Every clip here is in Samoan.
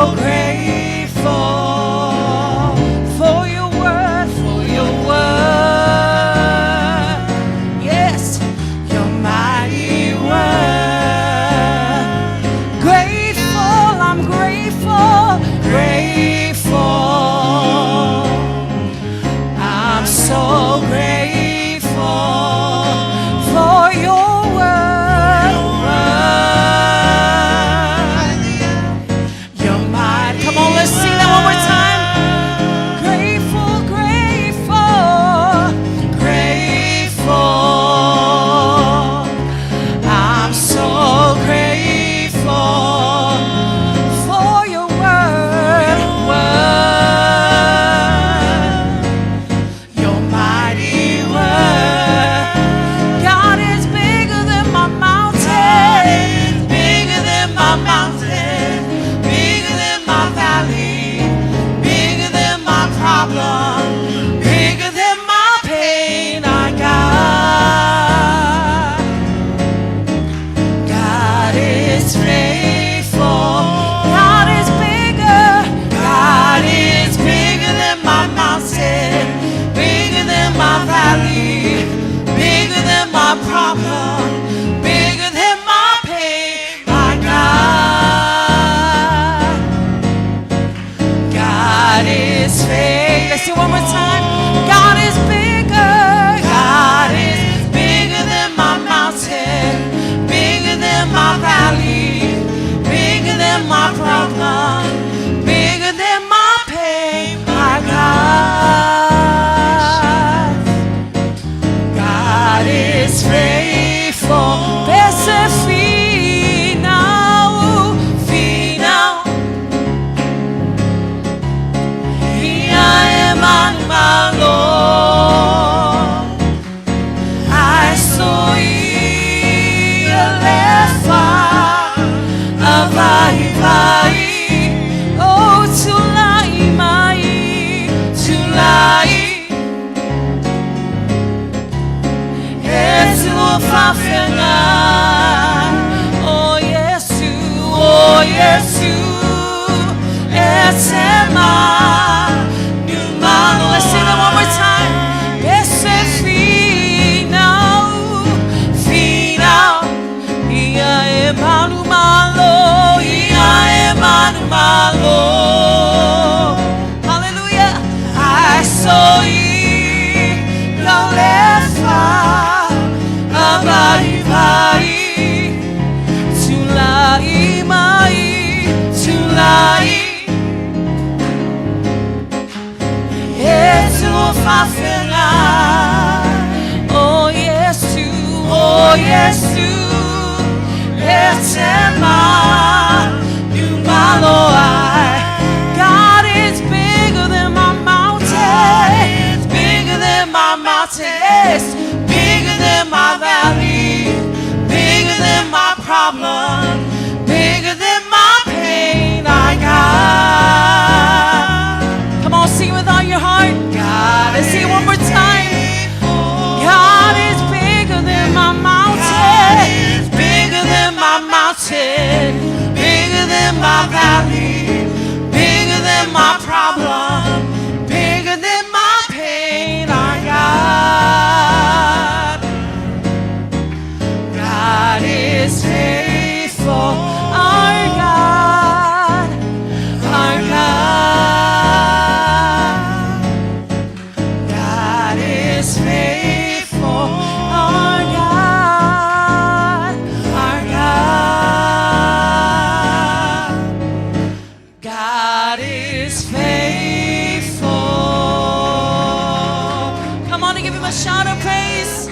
so grateful for your word, for your word. Yes, your mighty word. Grateful, I'm grateful, grateful. I'm so grateful for your word. Your mighty. Come on, let's sing that one more time. Grateful, grateful, grateful. I'm so grateful for your word, word, your mighty word. God is bigger than my mountain, bigger than my mountain, bigger than my valley, bigger than my problem, bigger than my pain. I got. God is faithful. God is bigger. God is bigger than my mountain, bigger than my valley, bigger than my problem, bigger than my pain. My God. God is faithful. Let's say one more time. God is bigger. God is bigger than my mountain, bigger than my valley, bigger than my problem, bigger than my pain. My God. God is faithful. Pese finau, finau. Ia e manumalo. Ai so ia lefa a vai vai. Oh, tulai mai, tulai. E tua fafenga. Oh, Yesu, oh, Yesu. E te manumalo. Let's sing that one more time. Pese finau, finau. Ia e manumalo, ia e manumalo. Hallelujah. Ai so i lau lefa a vai vai. Tulai mai, tulai. E tua fafenga. Oh Yesu, oh Yesu. E te manumalo ai. God is bigger than my mountain, bigger than my mountain, yes, bigger than my valley, bigger than my problem, bigger than my pain. I got. Come on, sing with all your heart. God, let's sing it one more time. God is bigger than my mountain, bigger than my mountain, bigger than my valley, bigger than my problem, bigger than my pain. Our God, God is faithful. Our God, our God. God is faithful. Our God, our God. God is faithful. Come on and give him a shout of praise.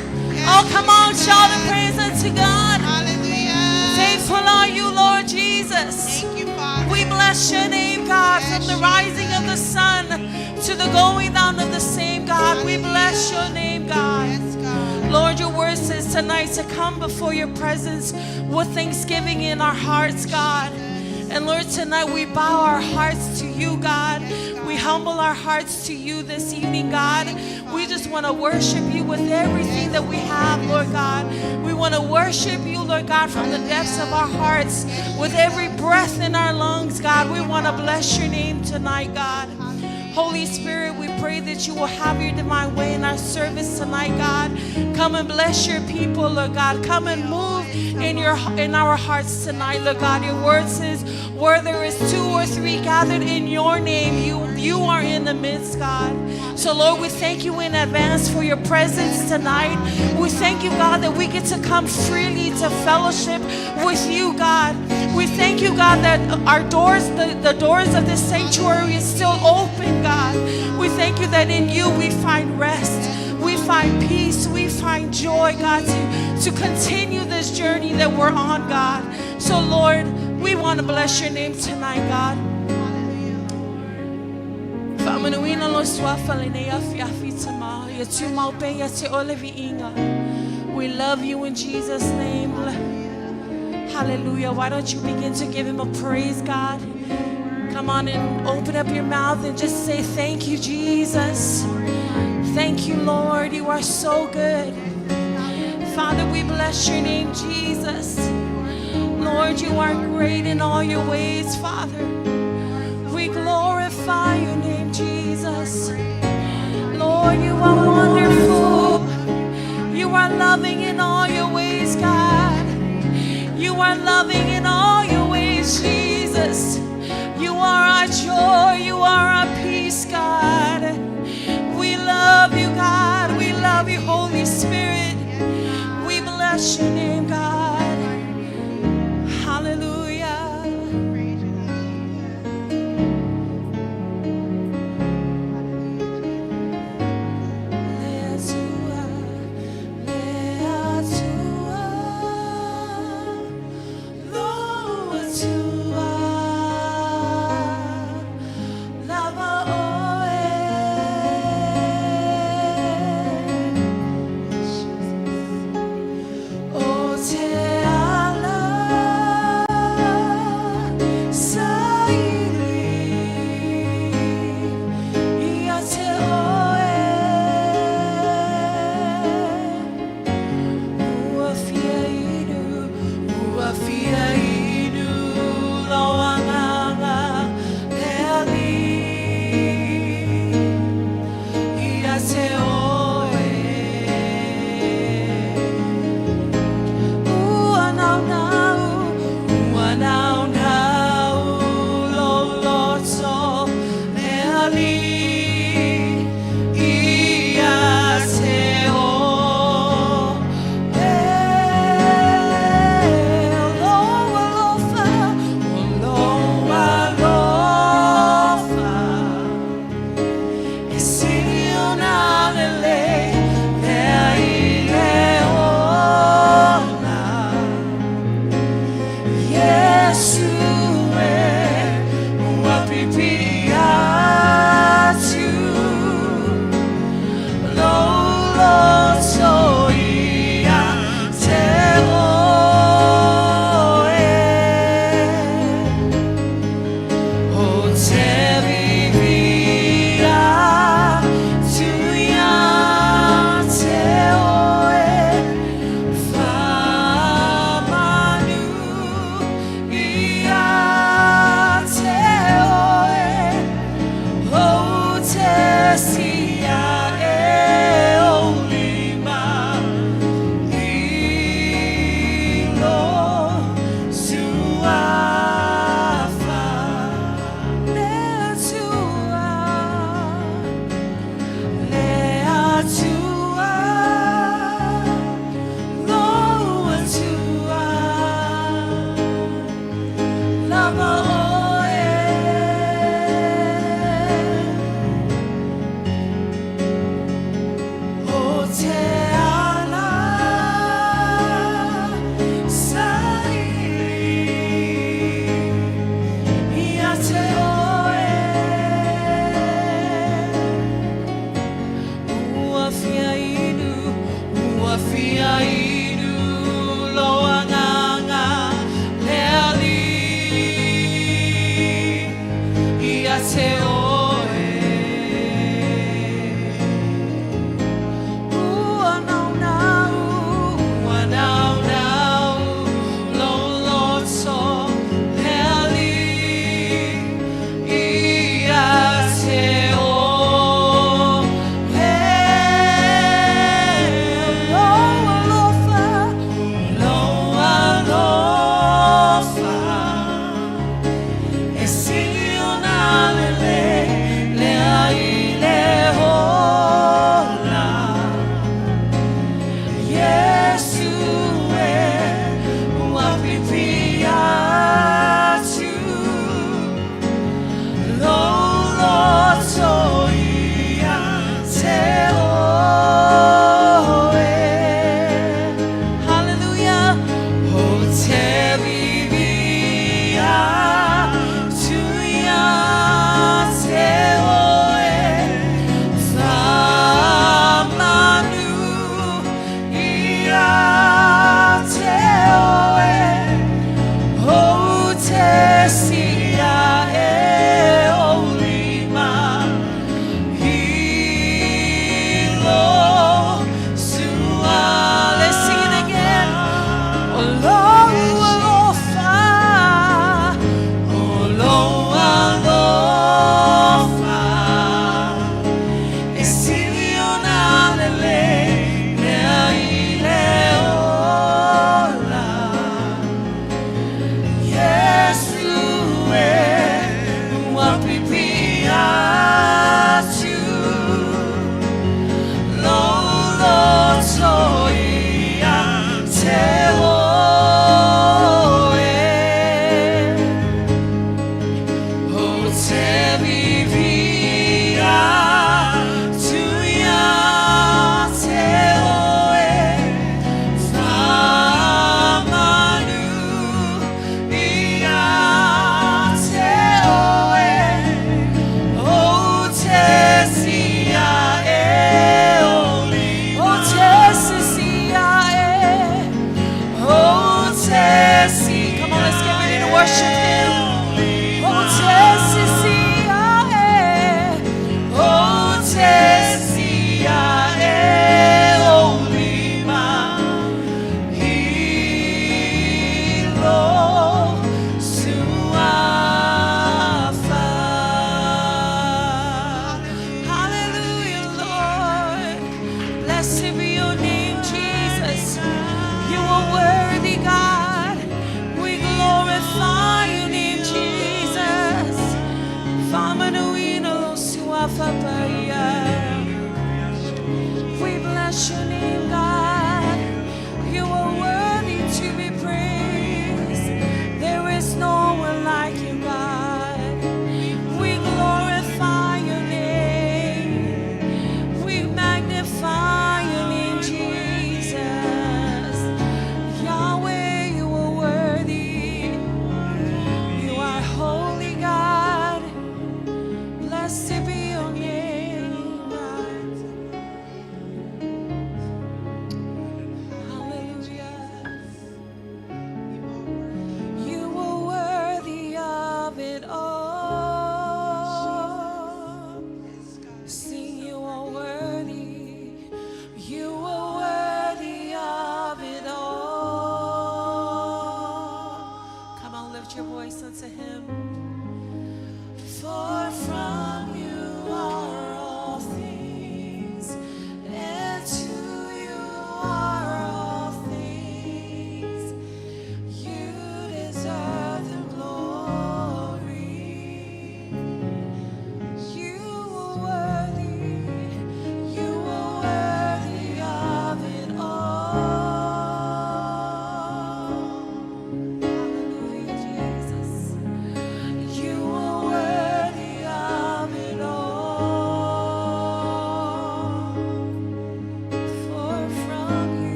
Oh, come on, shout of praise unto God. Hallelujah. Faithful are you, Lord Jesus. Thank you, Father. We bless your name, God, from the rising of the sun to the going down of the same, God. We bless your name, God. Yes, God. Lord, your word says tonight to come before your presence with thanksgiving in our hearts, God. And Lord, tonight we bow our hearts to you, God. We humble our hearts to you this evening, God. We just want to worship you with everything that we have, Lord God. We want to worship you, Lord God, from the depths of our hearts, with every breath in our lungs, God. We want to bless your name tonight, God. Holy Spirit, we pray that you will have your divine way in our service tonight, God. Come and bless your people, Lord God. Come and move in our hearts tonight, Lord God. Your word says, where there is two or three gathered in your name, you are in the midst, God. So, Lord, we thank you in advance for your presence tonight. We thank you, God, that we get to come freely to fellowship with you, God. We thank you, God, that our doors, the doors of this sanctuary is still open, God. We thank you that in you we find rest, we find peace, we find joy, God, to continue this journey that we're on, God. So, Lord, we want to bless your name tonight, God. Faamanuina lou suafa lenei afiafi tama. Ia tumau pea ia te oe le viiga. We love you in Jesus' name. Hallelujah. Why don't you begin to give him a praise, God? Come on and open up your mouth and just say, "Thank you, Jesus. Thank you, Lord. You are so good." Father, we bless your name, Jesus. Lord, you are great in all your ways, Father. We glorify your name, Jesus. Lord, you are wonderful. You are loving in all your ways, God. You are loving in all your ways, Jesus. You are our joy. You are our peace, God. We love you, God. We love you, Holy Spirit. We bless your name, God. Hallelujah. Praise your name, Jesus. Le Atua, le Atua, lo Atua, lava oe. Jesus. O te te oe. Ua naunau, ua naunau lou loto hele ia te oe. Lou alofa, lou alofa. E sili ona lelei lea i le ola. Iesu e ua piipii atu lou loto ia te oe. Hallelujah. Ou te piipii atu ia te oe. Faamanu ia te oe. Ou te sia'e ou lima i lou sua. Let's sing it again. O lou alofa, o lou alofa. E sili ona lelei lea i le ola. Iesu e ua piipii atu lou loto ia te oe. Ou te piipii atu ia te oe. Faamanu ia te oe. Ou te sia'e ou lima. Ou te sia'e. Ou te si. Come on, let's get ready to worship Him. Ou te sia'e.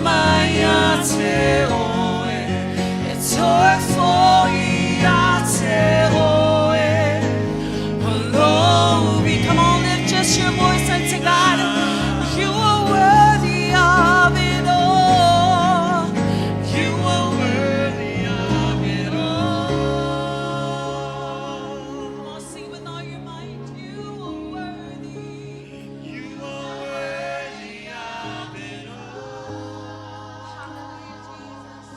mai ia te oe, e toe foi ia te oe. Glory. Come on, lift just your voice unto God. You are worthy of it all. You are worthy of it all. Come on, sing with all your might. You are worthy. You are worthy of it all. Hallelujah, Jesus.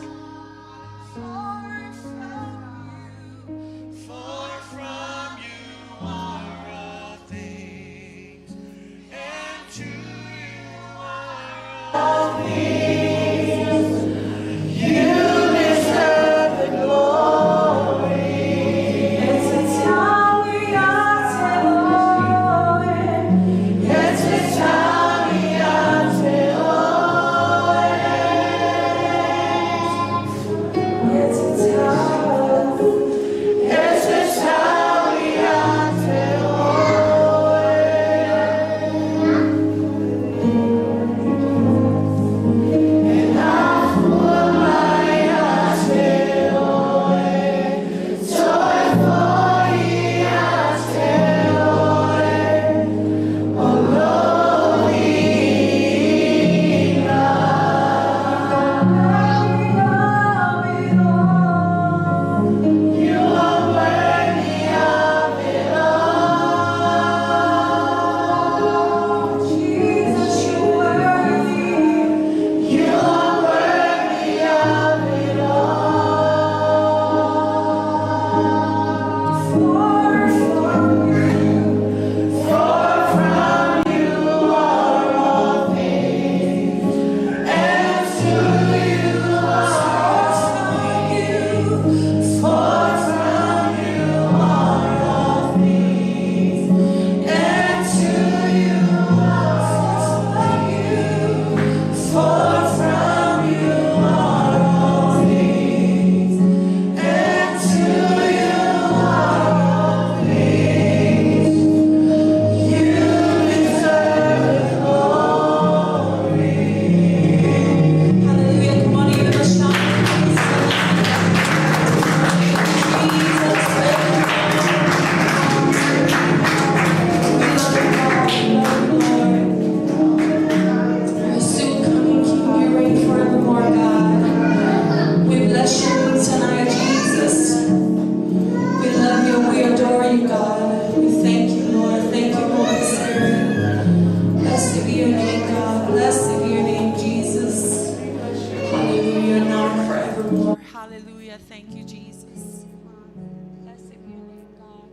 For from you, For from you are all things, and to you are all things. You deserve the glory. It's a tower, It's a It's a tower. It's a You are worthy of it all. Jesus, you're worthy. You are worthy of it all. For from you, For from you are all things, and to you are for For from you are all things, and to you are you, For from you are all things, and to you are all things. You deserve the glory. Hallelujah. Come on, give him a shout. Jesus. We love you, Lord. We love you, Lord. Our soon coming King, you reign forevermore, God. We bless your name tonight, Jesus. We love you and we adore you, God. We thank you, Lord. Thank you, Holy Spirit. Blessed be your name, God. Blessed be your name, Jesus. Hallelujah, now and forevermore. Hallelujah. Thank you, Jesus. Blessed be your name, God.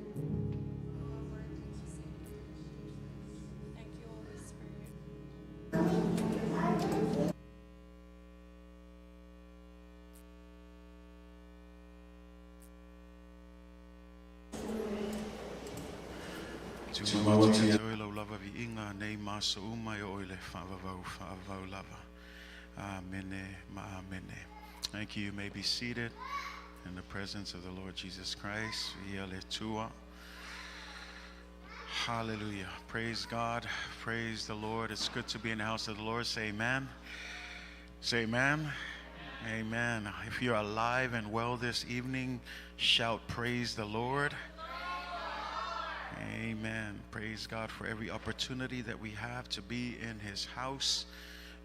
Thank you, Holy Spirit. Tumau atu ia te oe lau lava viiga nei ma aso uma e oo i le faavavau faavavau lava. Amene ma amene. Thank you. You may be seated in the presence of the Lord Jesus Christ. Ia le Atua. Hallelujah. Praise God. Praise the Lord. It's good to be in the house of the Lord. Say amen. Say amen. Amen. If you're alive and well this evening, shout praise the Lord. Amen. Praise God for every opportunity that we have to be in His house.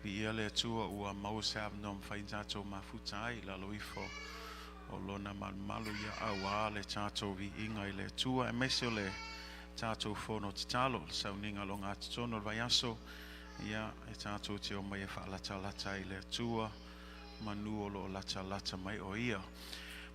Viia le Atua ua maua se avanoa e mafai ona tatou mafuta ai i lalo ifo o lona malumalu ia auā le tatou viiga i le Atua aemaise o le tatou fono tatalo le sauniga logatotonu o le vaiaso ia e tatou te omai e faalatalata i le Atua manu o loo latalata mai o ia.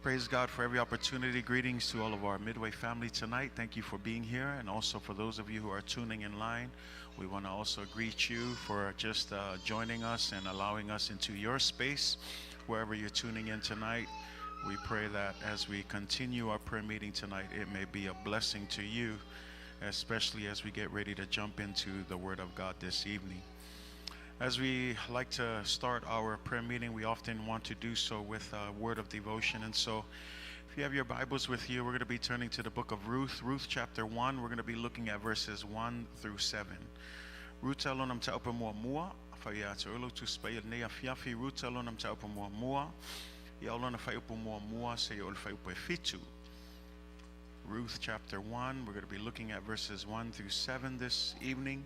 Praise God for every opportunity. Greetings to all of our Midway family tonight. Thank you for being here. And also for those of you who are tuning in line, we want to also greet you for just joining us and allowing us into your space, wherever you're tuning in tonight. We pray that as we continue our prayer meeting tonight, it may be a blessing to you, especially as we get ready to jump into the Word of God this evening. As we like to start our prayer meeting, we often want to do so with a word of devotion. And so, if you have your Bibles with you, we're going to be turning to the book of Ruth, Ruth chapter 1. We're going to be looking at verses 1 through 7. Ruta lona mataupu muamua, fai ia te oe lou Tusi Paia i lenei afiafi, Ruta lona mataupu muamua, ia o lona fuaiupu muamua seia oo i le fuaiupu e fitu. Ruth chapter 1, we're going to be looking at verses 1 through 7 this evening.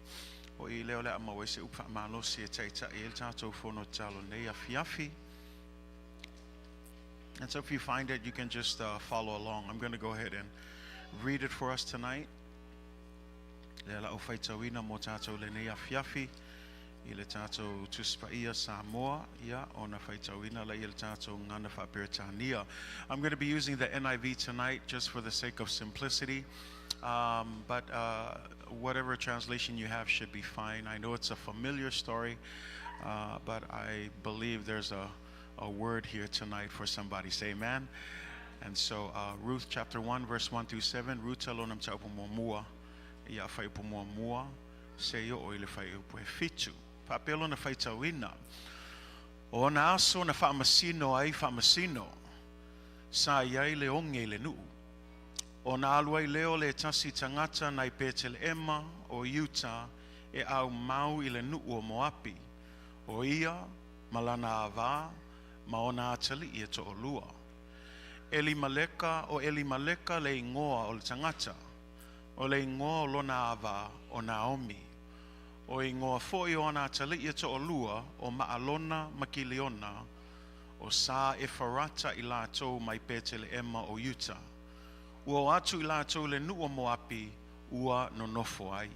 O i lea o le a maua ai se upu faamalosi e taitai ai le tatou fono tatalo i lenei afiafi. And so if you find it, you can just follow along. I'm going to go ahead and read it for us tonight. Lea la o faitauina mo tātou lenei afiafi i le tātou Tusi Paia Samoa, ia, ona faitauina lea i le tātou Gagana Faa-Peretania. I'm going to be using the NIV tonight just for the sake of simplicity. But whatever translation you have should be fine. I know it's a familiar story, but I believe there's a word here tonight for somebody. Say amen. And so Ruth chapter 1, verse 1 through 7, Ruta lona mataupu muamua, ia fuaiupu muamua, seia oo i le fuaiupu e fitu. Faapea lona faitauina. O ona aso na faamasino ai faamasino, sa i ai le oge i le nuu. Ona alu ai lea o le tasi tagata nai Peteleema o Iuta e aumau i le nuu o Moapi. O ia ma lana avā ma ona atalii e toalua. Elimeleka o Elimeleka le igoa o le tagata. O le igoa o lona avā o Naomi. O igoa foi o ana atalii e toalua o Maalona ma Kiliona o sa Efarata i latou mai Peteleema o Iuta. Ua o atu i latou i le nuu o Moapi ua nonofo ai.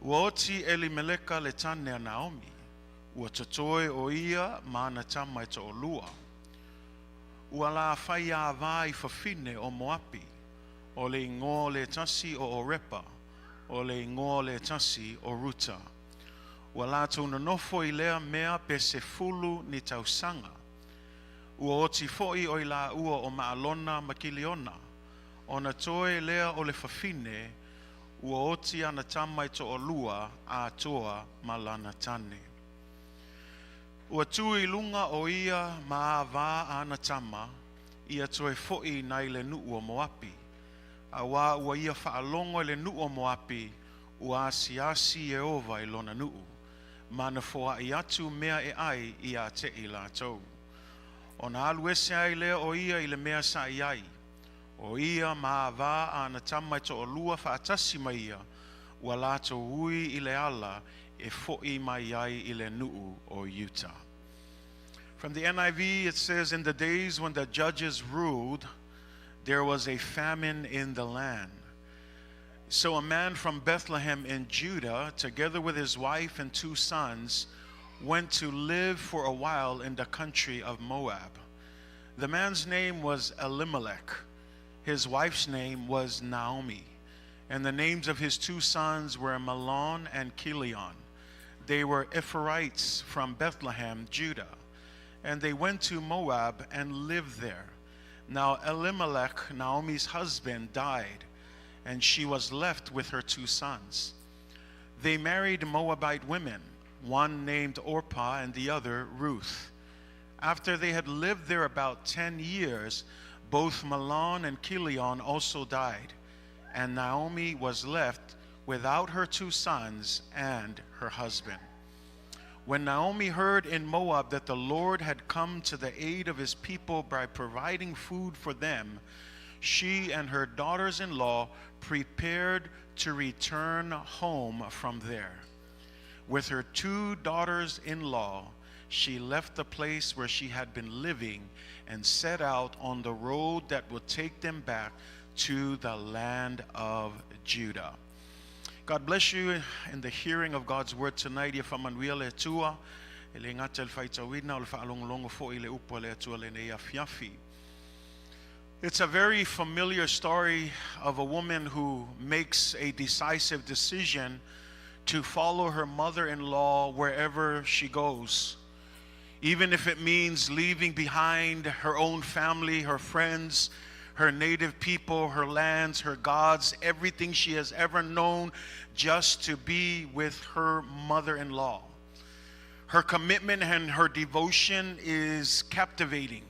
Ua oti Elimeleka le tane a Naomi. Ua totoe o ia ma ana tama e toalua. Ua la fai avā i fafine o Moapi. O le igoa o le tasi o Orepa. O le igoa o le tasi o Ruta. Ua latou nonofo i lea mea pe 10 ni tausaga. Ua oti foi o i laua o Maalona ma Kiliona. Ona toe lea o le fafine, ua oti ana tama e toalua atoa ma lana tane. Ua tu i luga o ia ma avā a ana tama, ia toe foi nai le nuu o Moapi. Auā ua ia faalogo i le nuu o Moapi, ua asiasi Ieova i lona nuu, ma na foai atu mea e ai ia te i latou. Ona alu ese ai lea o ia i le mea sa i ai. O ia ma avā a ana tama e toalua faatasi ma ia, ua latou ui i le ala e foi mai ai i le nuu o Iuta. From the NIV, it says, In the days when the judges ruled, there was a famine in the land. So a man from Bethlehem in Judah, together with his wife and two sons, went to live for a while in the country of Moab. The man's name was Elimelech. His wife's name was Naomi. And the names of his two sons were Mahlon and Chilion. They were Ephrathites from Bethlehem, Judah. And they went to Moab and lived there. Now Elimelech, Naomi's husband, died, and she was left with her two sons. They married Moabite women, one named Orpah and the other Ruth. After they had lived there about 10 years, both Mahlon and Chilion also died, and Naomi was left without her two sons and her husband. When Naomi heard in Moab that the Lord had come to the aid of his people by providing food for them, she and her daughters in law prepared to return home from there. With her two daughters in law, she left the place where she had been living and set out on the road that would take them back to the land of Judah. God bless you in the hearing of God's word tonight. Ia faamanuia le Atua. E le gata i le faitauina o le faalogologo foi i le upu a le Atua lenei afiafi. It's a very familiar story of a woman who makes a decisive decision to follow her mother in law wherever she goes. Even if it means leaving behind her own family, her friends, her native people, her lands, her gods, everything she has ever known, just to be with her mother in law. Her commitment and her devotion is captivating.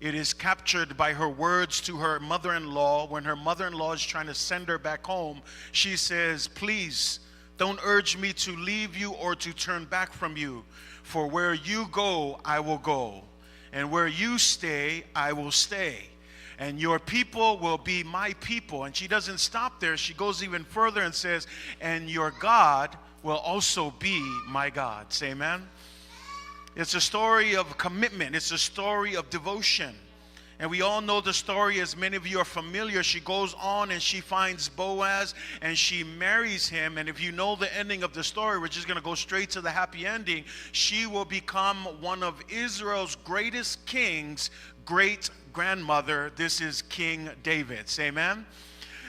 It is captured by her words to her mother in law. When her mother in law is trying to send her back home, she says, Please Don't urge me to leave you or to turn back from you, for where you go, I will go, and where you stay, I will stay. And your people will be my people. And she doesn't stop there. She goes even further and says, And your God will also be my God. Say amen. It's a story of commitment, it's a story of devotion. And we all know the story, as many of you are familiar. She goes on and she finds Boaz and she marries him. And if you know the ending of the story, we're just going to go straight to the happy ending. She will become one of Israel's greatest kings, great grandmother. This is King David. Say amen.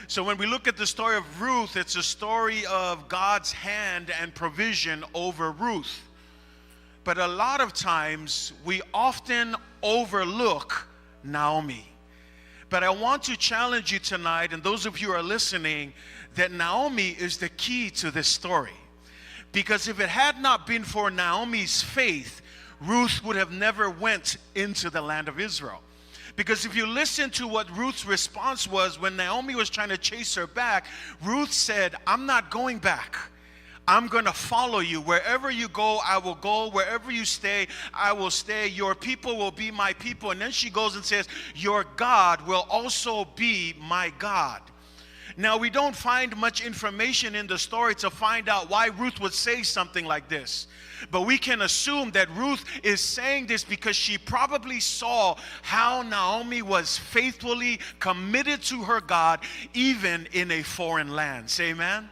So when we look at the story of Ruth, it's a story of God's hand and provision over Ruth. But a lot of times we often overlook Naomi. But I want to challenge you tonight, and those of you who are listening, that Naomi is the key to this story. Because if it had not been for Naomi's faith, Ruth would have never went into the land of Israel. Because if you listen to what Ruth's response was when Naomi was trying to chase her back, Ruth said, I'm not going back. I'm going to follow you. Wherever you go, I will go. Wherever you stay, I will stay. Your people will be my people. And then she goes and says, Your God will also be my God. Now, we don't find much information in the story to find out why Ruth would say something like this. But we can assume that Ruth is saying this because she probably saw how Naomi was faithfully committed to her God, even in a foreign land. Say amen.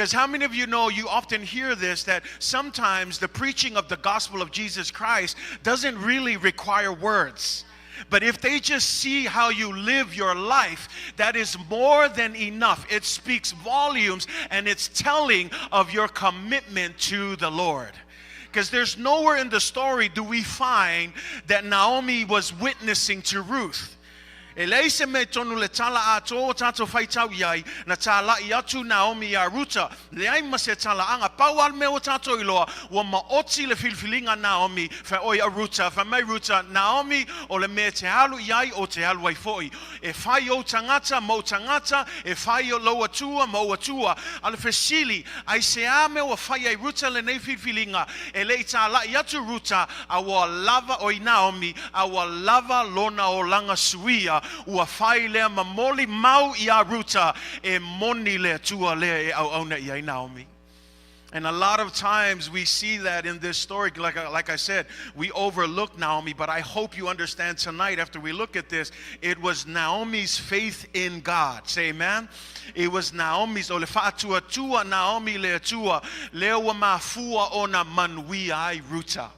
Because how many of you know you often hear this, that sometimes the preaching of the gospel of Jesus Christ doesn't really require words. But if they just see how you live your life, that is more than enough. It speaks volumes and it's telling of your commitment to the Lord. Because there's nowhere in the story do we find that Naomi was witnessing to Ruth. E leai se mea i tonu le tala atoa o tātou whaitau i ai, na tāla'i atu Naomi iā Ruta, leai ma se tala'aga, pau a le mea ua tātou iloa, ua maoti le filifiliga a Naomi, whaoi a Ruta, fai mai Ruta, Naomi, o le mea e te alu i ai, o te alu ai fo'i. E fai ou tagata ma ou tagata, e fai lou Atua ma ou Atua. A le fesili, aisea mea ua fai ai Ruta lenei filifiliga? E le i tāla'i atu Ruta, a ua lava, oi Naomi, a ua lava lona olaga suia, ua fai lea ma moli mau iā Ruta, e moni le Atua lea e auauna i ai Naomi. And a lot of times we see that in this story. Like I said, we overlook Naomi, but I hope you understand tonight after we look at this, it was Naomi's faith in God. Say amen. It was Naomi's, o le faatuatua Naomi le Atua, lea ua mafua ona manuia ai Ruta.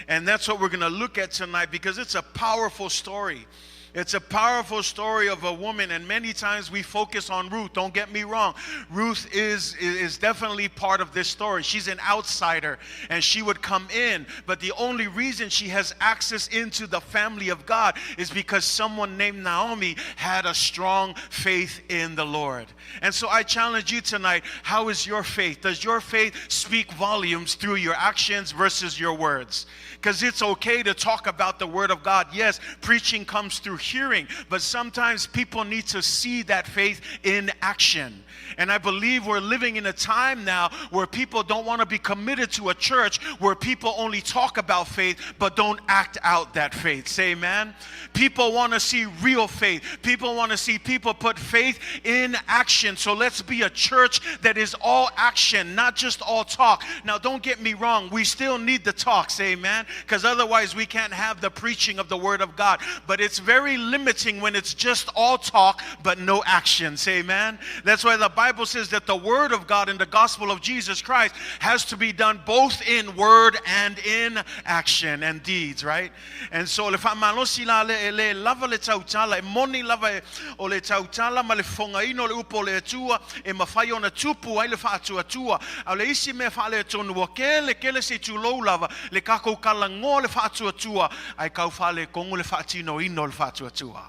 And that's what we're going to look at tonight, because it's a powerful story. It's a powerful story of a woman, and many times we focus on Ruth. Don't get me wrong. Ruth is definitely part of this story. She's an outsider, and she would come in, but the only reason she has access into the family of God is because someone named Naomi had a strong faith in the Lord. And so I challenge you tonight, how is your faith? Does your faith speak volumes through your actions versus your words? Because it's okay to talk about the Word of God. Yes, preaching comes through hearing, but sometimes people need to see that faith in action. And I believe we're living in a time now where people don't want to be committed to a church where people only talk about faith but don't act out that faith. Say amen. People want to see real faith. People want to see people put faith in action. So let's be a church that is all action, not just all talk. Now, don't get me wrong. We still need the talk. Say amen. Because otherwise we can't have the preaching of the Word of God. But it's very limiting when it's just all talk but no action. Say amen. That's why the Bible says that the Word of God and the gospel of Jesus Christ has to be done both in word and in action and deeds, right? And so le faamalosi la le e le lava le tautala, e moni lava e o le tautala ma le fofogaina o le upu o le Atua e mafai ona tupu ai le faatuatua. A o le isi mea faaletonu ua kele kele se i tulou lava le kakou kalagoa le faatuatua ae kau faaletonu le faatinoina o le faatuatua.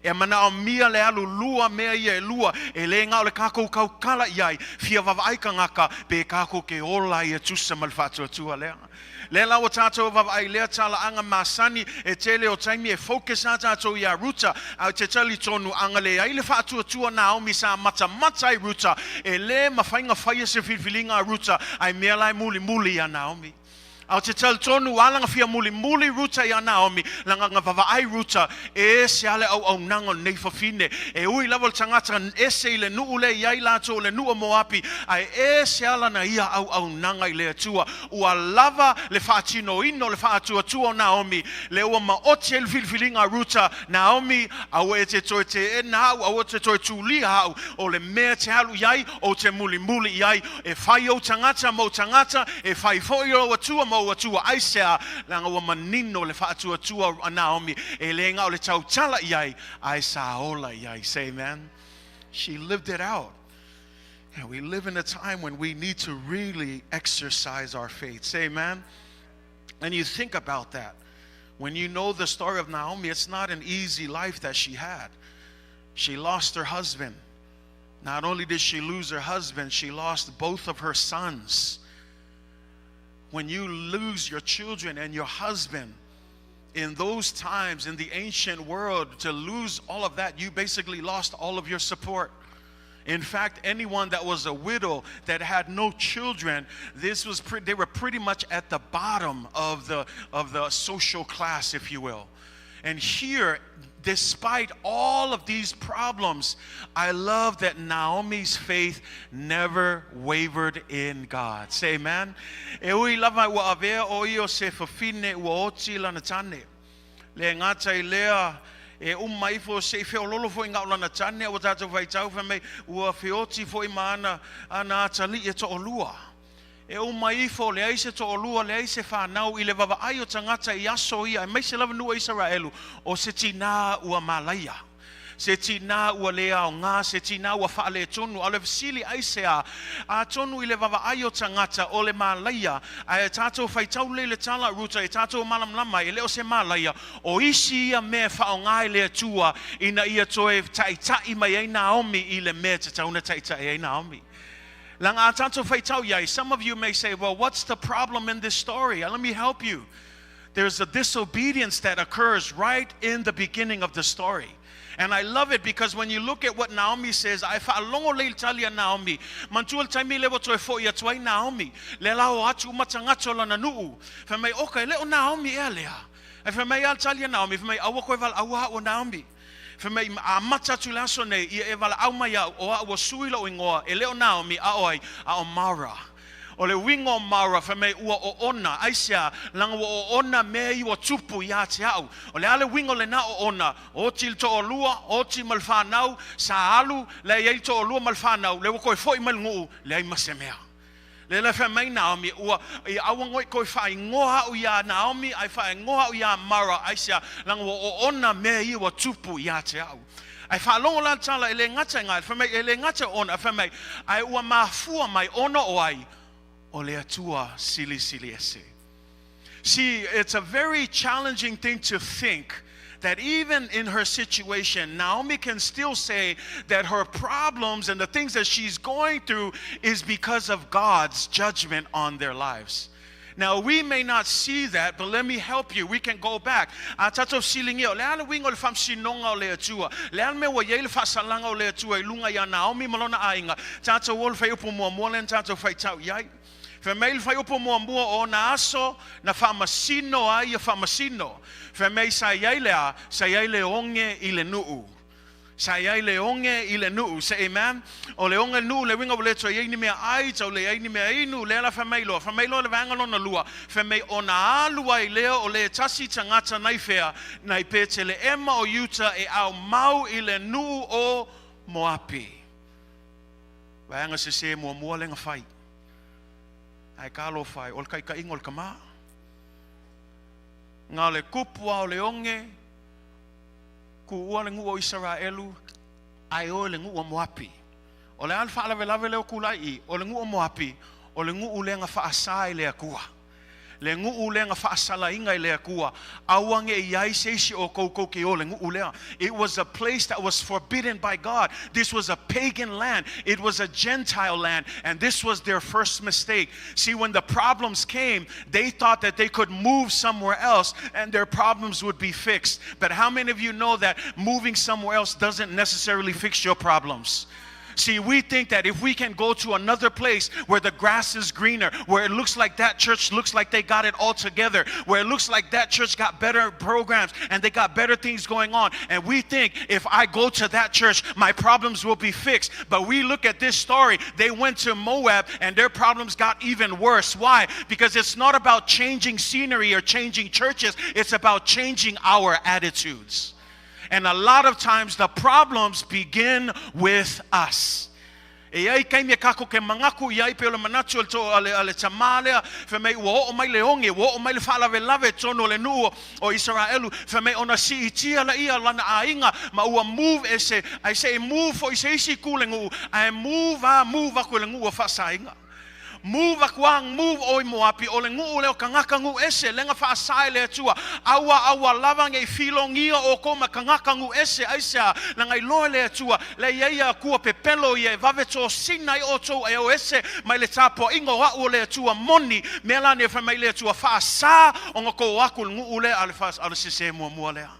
E manaomia le alulua mea ia e lua, e le gao le kākou kaukala i ai, fia vaavaai tagata, pe kākou ke ola ai e tusa ma le faatuatua lea. Le la ua tātou vaavaai lea talaaga masani e tele o taimi e focus a tātou iā Ruta, ae te talitonu aga leai le faatuatua Naomi sa matamata ai Ruta, e lē mafai ona faia se filifiliga a Ruta, ae mea la e mulimuli iā Naomi. A o te talitonu ala na fia mulimuli Ruta iā Naomi, laga na vaavaai Ruta, e ese a le auaunaga o lenei fafine. E ui lava o le tagata ese i le nuu lea i ai latou o le nuu o Moapi, ae ese ala na ia auaunaga i le Atua. Ua lava le faatinoina o le faatuatua o Naomi, lea ua maoti ai le filifiliga a Ruta, Naomi, aua e te toe teena au, aua e te toe tulia au, o le mea e te alu i ai, ou te mulimuli i ai, e fai ou tagata ma ou tagata, e fai foi ou Atua ma ou Atua, aisea, leaga ua manino le faatuatua a Naomi, e le gao le tautala i ai, ae sa ola i ai. Say amen. She lived it out. And we live in a time when we need to really exercise our faith. Say amen. And you think about that. When you know the story of Naomi, it's not an easy life that she had. She lost her husband. Not only did she lose her husband, she lost both of her sons. When you lose your children and your husband, in those times in the ancient world, to lose all of that, you basically lost all of your support. In fact, anyone that was a widow that had no children, this was they were pretty much at the bottom of the social class, if you will. And here, despite all of these problems, I love that Naomi's faith never wavered in God. Say amen. E ui lava ua avea o ia o se fafine ua oti lana tane. Le ngata i lea e uma ifo se i feololo foi ngau lana tane ua tātou faitau fai mai ua feoti foi ma ana, ana atali e to'olua. E uma ifo le ai se to'olua le ai se whanau i le vaavaai o tagata i aso ia e maise lava nuu o Isaraelu o se tinā ua malaia. Se tinā ua le aoga, se tinā ua faaletonu, a o le fesili aisea, atonu i le vaavaai o tagata o le malaia, ae tātou faitau lelei le tala Ruta e tātou malamalama e le o se malaia, o isi ia mea e faaaoga e le Atua ina ia toe taitai mai ai Naomi i le mea e tatau ona taitai ai Naomi. Laga a tātou faitau i ai, some of you may say, well, what's the problem in this story? Let me help you. There's a disobedience that occurs right in the beginning of the story. And I love it because when you look at what Naomi says, ae faalogo lelei i le tali a Naomi. Manatua le taimi lea ua toe foi atu ai Naomi. Le la o atu uma tagata o lana nuu. Fai mai, oka, e le o Naomi ea lea. Ae fai mai a le tali a Naomi, fai mai, aua koe valaau au o Naomi. Fai mai, amata atu le aso nei, ia e valaau mai au, o au ua sui lou igoa, e le o Naomi, a o ai, a o Mara. O le uiga o Mara, fai mai, ua oona, aisea, laga ua oona mea ia ua tupu ia te au. O le a le uiga o lena oona, oti le toalua, oti ma le fanau, sa alu, le i ai le toalua ma le fanau, le ua koe foi mai le nuu, leai ma se mea. Le le fai mai Naomi, ua i aua ngoi koe faaigoa au iā Naomi, ae faaigoa au iā Mara, aisea, laga ua oona mea ia ua tupu ia te au. Ae faalogo la le tala e le gata i ngā, fai mai, e le gata ona, fai mai, ae ua mafua mai ona o ai, o le Atua silisili ese. See, it's a very challenging thing to think that even in her situation, Naomi can still say that her problems and the things that she's going through is because of God's judgment on their lives. Now, we may not see that, but let me help you. We can go back. A tātou fesiligia, o le a le uiga o le faamasinoga o le Atua. Le a le mea ua i ai le faasalaga o le Atua i luga iā Naomi ma lona aiga. Tātou o le fuaiupu muamua lea na tātou faitau i ai. Fai mai le fuaiupu muamua o ona aso na faamasino ai ia faamasino. Fai mai sa i ai le a, sa i ai le oge i le nuu. Sa i ai le oge i le nuu. Say amen. O le oge i le nuu le uiga ua le toe i ai ni mea ai, tau le ai ni mea inu, lea la fai mai loa. Fai mai loa le vaega lona lua, fai mai ona alu ai lea o le tasi tagata nai fea, nai Peteleema o Iuta e aumau i le nuu o Moapi. Vaega sesē muamua lea na fai. Ae talofa e, o le taitaiga o le tama. Na o le tupu lava o le oge, tuua le nuu o Isaraelu, ae o i le nuu o Moapi. O le a le faalavelave lea o tulai i i? O le nuu o Moapi, o le nuu lea na faasa e le Atua. Le nuu lea na faasalaina e le Atua. Aua ne i ai se isi o kou ke o le nuu lea. It was a place that was forbidden by God. This was a pagan land. It was a Gentile land. And this was their first mistake. See, when the problems came, they thought that they could move somewhere else and their problems would be fixed. But how many of you know that moving somewhere else doesn't necessarily fix your problems? See, we think that if we can go to another place where the grass is greener, where it looks like that church looks like they got it all together, where it looks like that church got better programs and they got better things going on, and we think if I go to that church, my problems will be fixed. But we look at this story, they went to Moab and their problems got even worse. Why? Because it's not about changing scenery or changing churches, it's about changing our attitudes. And a lot of times the problems begin with us. E ai kai mea kako ke mangaku i ai pe o le manatu o le to ale tamā lea, fe mei ua oo mai le onge, ua oo mai le whaalawelawe tono le nuu o Israelu, fe mei ona si itia la ia lana ainga, ma ua move e se, ai se e move fo i se isi ku le nuu, ai move a move aku le nuu o whaasainga. Move aku move oi Moapi, o le nuu leo kangaka ngu ese, lenga whaasai le atua, aua aua lava ngei filongia o koma kangaka ngu ese, aisea, langa i loe le atua, le ia ia kua pepelo ia e vave tō sina i o tō e o ese, mai le tāpua ingo au o le atua moni, mea la ne whamai le atua whaasa, o ngā kō aku le nuu le, ale whaas, ale sese mua mua lea.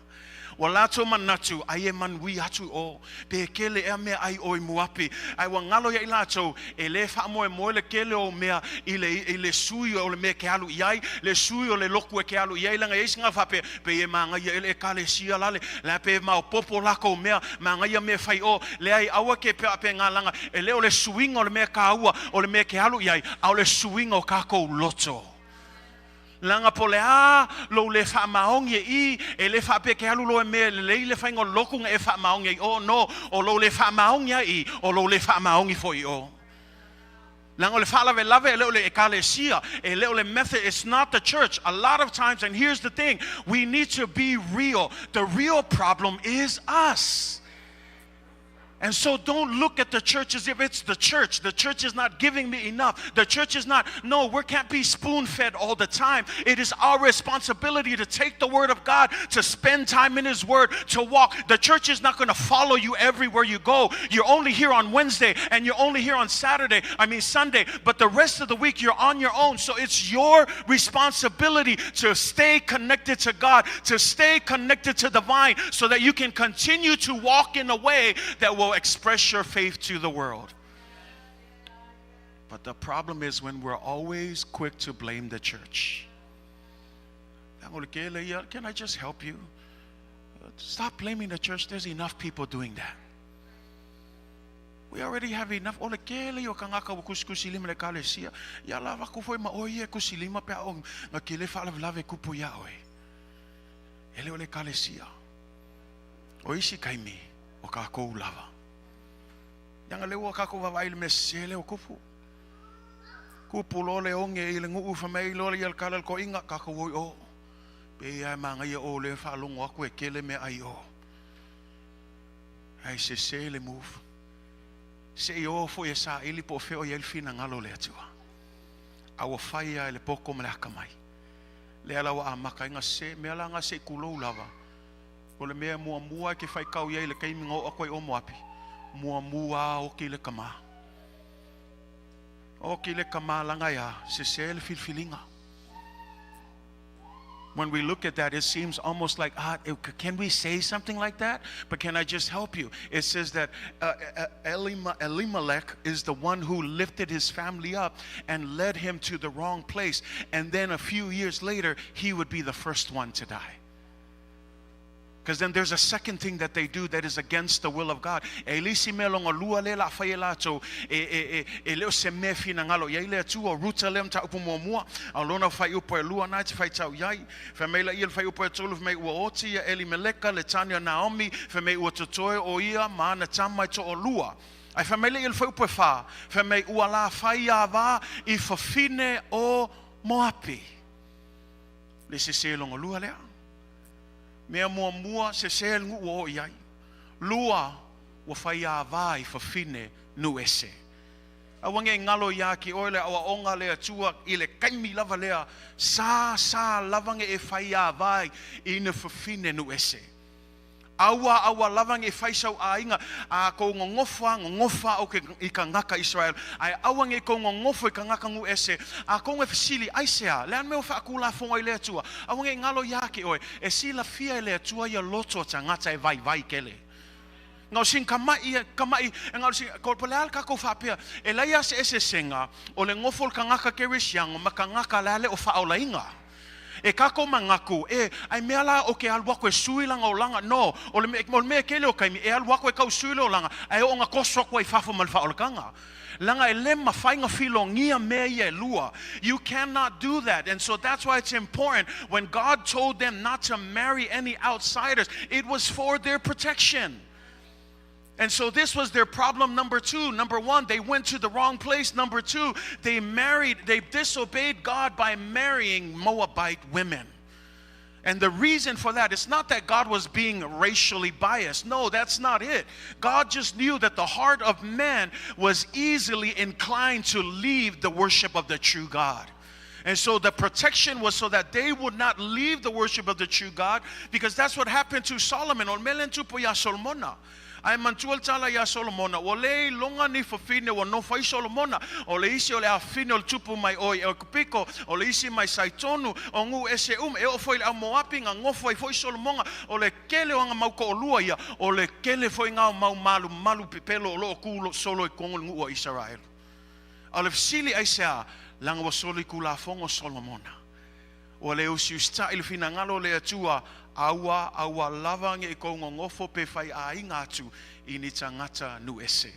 Wa lato manatu, ai e manui atu o, pe kele ea mea ai o i muapi. Ai wa ngalo ia i lato, e le wha moe moe le kele o mea i le sui o le mea ke alu iai, le sui o le loku e ke alu iai, langa eisi ngā whape, pe e maa ngai ele e kale sia lale, la pe mao popo lako mea, maa ngai mea whai o, le ai aua ke pe ape ngā langa, e le o le suinga o le mea ka ua, o le mea ke alu iai, au le suinga o kako loto. Langa po le a, lo le wha maongi e i, e le wha pe ke alu lo e mea, le leile whaingo lokunga e wha maongi i o, no, o lo le wha maongi a i, o lo le wha maongi fo i o. Langa o le wha lave lave, e le o le ekalesia, e le o le method, it's not the church. A lot of times, and here's the thing, we need to be real. The real problem is us. And so don't look at the church as if it's the church. The church is not giving me enough. The church is not. No, we can't be spoon-fed all the time. It is our responsibility to take the word of God, to spend time in his word, to walk. The church is not going to follow you everywhere you go. You're only here on Wednesday and you're only here on Saturday, I mean Sunday, but the rest of the week you're on your own. So it's your responsibility to stay connected to God, to stay connected to the vine so that you can continue to walk in a way that will express your faith to the world. But the problem is when we're always quick to blame the church. Can I just help you? Stop blaming the church. There's enough people doing that. We already have enough. Ole kele o kangaka o kusikusi lima le kalesia. Ia lava ku foi ma oie kusi lima pe o nga kele whaalavlave kupu ia oe. Ele o le kalesia. O isi kaimi o ka kou lava. Ianga le ua kako vavai le mese le o kupu. Kupu lo le onge i le nguu whamei lo le ia le kala le ko inga kako woi o. Pe ia manga ia o le whaalongo aku e kele me ai o. Ai se se le move. Se i o fo ia sa ili po feo ia il fina ngalo le atua. Aua whai ia le poko me le haka mai. Le ala wa a maka inga se, me ala nga se kulou lava. O le mea mua mua ke whai kau ia i le kaimi ngau ako i o moapi. Mua mua o ki le kama. O ki le kama langa ia, se se le filfilinga. When we look at that, it seems almost like, can we say something like that? But can I just help you? It says that Elimelech is the one who lifted his family up and led him to the wrong place. And then a few years later, he would be the first one to die. Because then there's a second thing that they do that is against the will of God. E lisi mea longa lua le la whai e lātou, e leo se mea whina ngalo. Ia i le atua, ruta le mta upu mua mua. A lona whai upo e lua nai te whai tau iai. Whai mei la ia le whai upo e tolu, whai mei ua oti ia Elimeleka, le tani o Naomi, whai mei ua totoe o ia, maana tamai to o lua. Ai whai mei le ia le whai upo e whā, whai mei ua la whai a wā i whawhine o Moapi. Le se se longa lua lea. Mea mua mua se se ngu o iai. Lua ua whai a wā i whawhine nu ese. Aua nei galo iā te oe le aoaoga a le Atua i le taimi lava lea, sa sa lava ne i e faiāvā i ni fafine nuu ese. Aua aua lava ne i fai sau aiga, a kou nonofo lava, nonofo lava ʻoe i kanaka Isaraelu, ae aua ne i kou nonofo i kanaka nuu ese. A kou e fesili, Aisea? Le a le mea ua faatulafono ai le Atua? Aua ne i galo iā te oe, e silafia e le Atua ia loto o tagata e vaivai tele. Na o sina kamaʻi, kamaʻi, e na o sina, ko, po o le a le tatou faapea, e leai lava se eseesega o le nofo o le tagata kerisiano ma tagata la e le o faaolaina. E tatou manatu, e, a i mea la o ke alu aku e sui lana olaga? No, o le mea, o le mea tele o taimi, e alu aku e tau sui le olaga, ae oo ina toso atu ai i fafo ma le faaolataga. Leaga e le mafai ona filogia mea ia e lua. You cannot do that. And so that's why it's important when God told them not to marry any outsiders, it was for their protection. And so this was their problem number two. Number one, they went to the wrong place. Number two, they married, they disobeyed God by marrying Moabite women. And the reason for that, it's not that God was being racially biased. No, that's not it. God just knew that the heart of man was easily inclined to leave the worship of the true God. And so the protection was so that they would not leave the worship of the true God, because that's what happened to Solomon. O le mea lea na tupu iā Solomona. Ae manatua le tala iā Solomona, ua le iloga ni fafine ua nofo ai Solomona, o le isi o le afafine o le tupu mai ʻo i ʻAikupiko, o le isi mai Saitonu, o nuu ese uma, e oo foi i le au Moapi na nofo ai foi Solomona, o le tele o ana mau toʻalua ia, o le tele foi na o mau malumalu pepelo o lo o kū solo i totonu o le nuu o Isaraelu. A o le fesili aisea? Leaga ua soli Tulafono Solomona. Ua le usiusitaʻi le finagalo o le Atua, aua, aua lava ne i kou nonofo pe fai aiga atu i ni tagata nuu ese.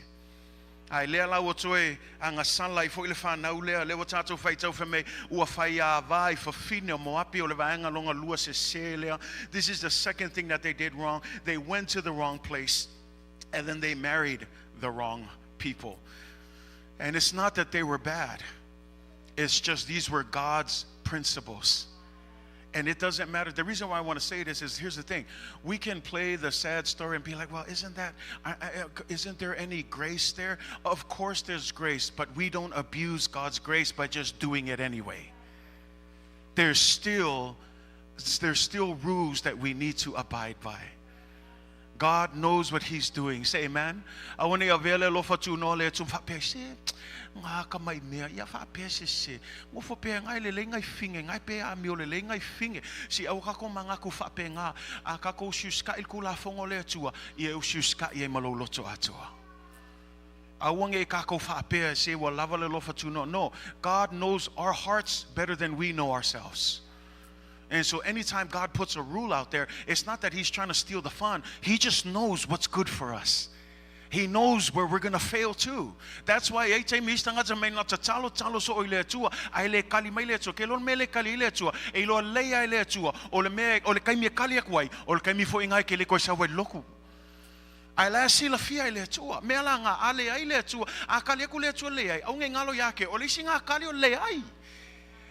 Ae lea la ua toe agasala ai foi le fanau lea, lea ua tatou faitau fai mai, ua faiāvā i fafine o Moapi, o le vaega lona lua sesē lea. This is the second thing that they did wrong. They went to the wrong place and then they married the wrong people. And it's not that they were bad. It's just these were God's principles. And it doesn't matter. The reason why I want to say this is, here's the thing. We can play the sad story and be like, well, isn't that, I, I, isn't there any grace there? Of course there's grace, but we don't abuse God's grace by just doing it anyway. There's still rules that we need to abide by. God knows what He's doing. Say amen. Aua ne i avea le alofa tunoa o le Atua ma faapea, se, ngā ka mai mea, ia faapea se se, ngofo pea ngai lelei ngai finge, ngai pe amio lelei ngai finge. Si aua kako mangaku faapea ngā, a kako usiusikaʻi le Tulafono o le Atua, ia e usiusikaʻi ai ma lou loto atoa. Aua ne i kākou faapea, se ua lava le alofa tunoa. No, God knows our hearts better than we know ourselves. And so anytime God puts a rule out there, it's not that He's trying to steal the fun. He just knows what's good for us. He knows where we're going to fail too. That's why e taimi isi tagata mai na tatalo talo soo i le Atua, ae le kali mai le Atua. Ke iloa le mea e le kali ai le Atua, e iloa lelei lava e le Atua, o le mea, o le taimi e kali atu ai, o le taimi foi lena e ke le toe sau ai i le lotu. Ae la e silafia e le Atua, mea la nga a leai le Atua, a kali atu le Atua leai, aua ne i galo ia te oe, o le isi nga kali o le leai.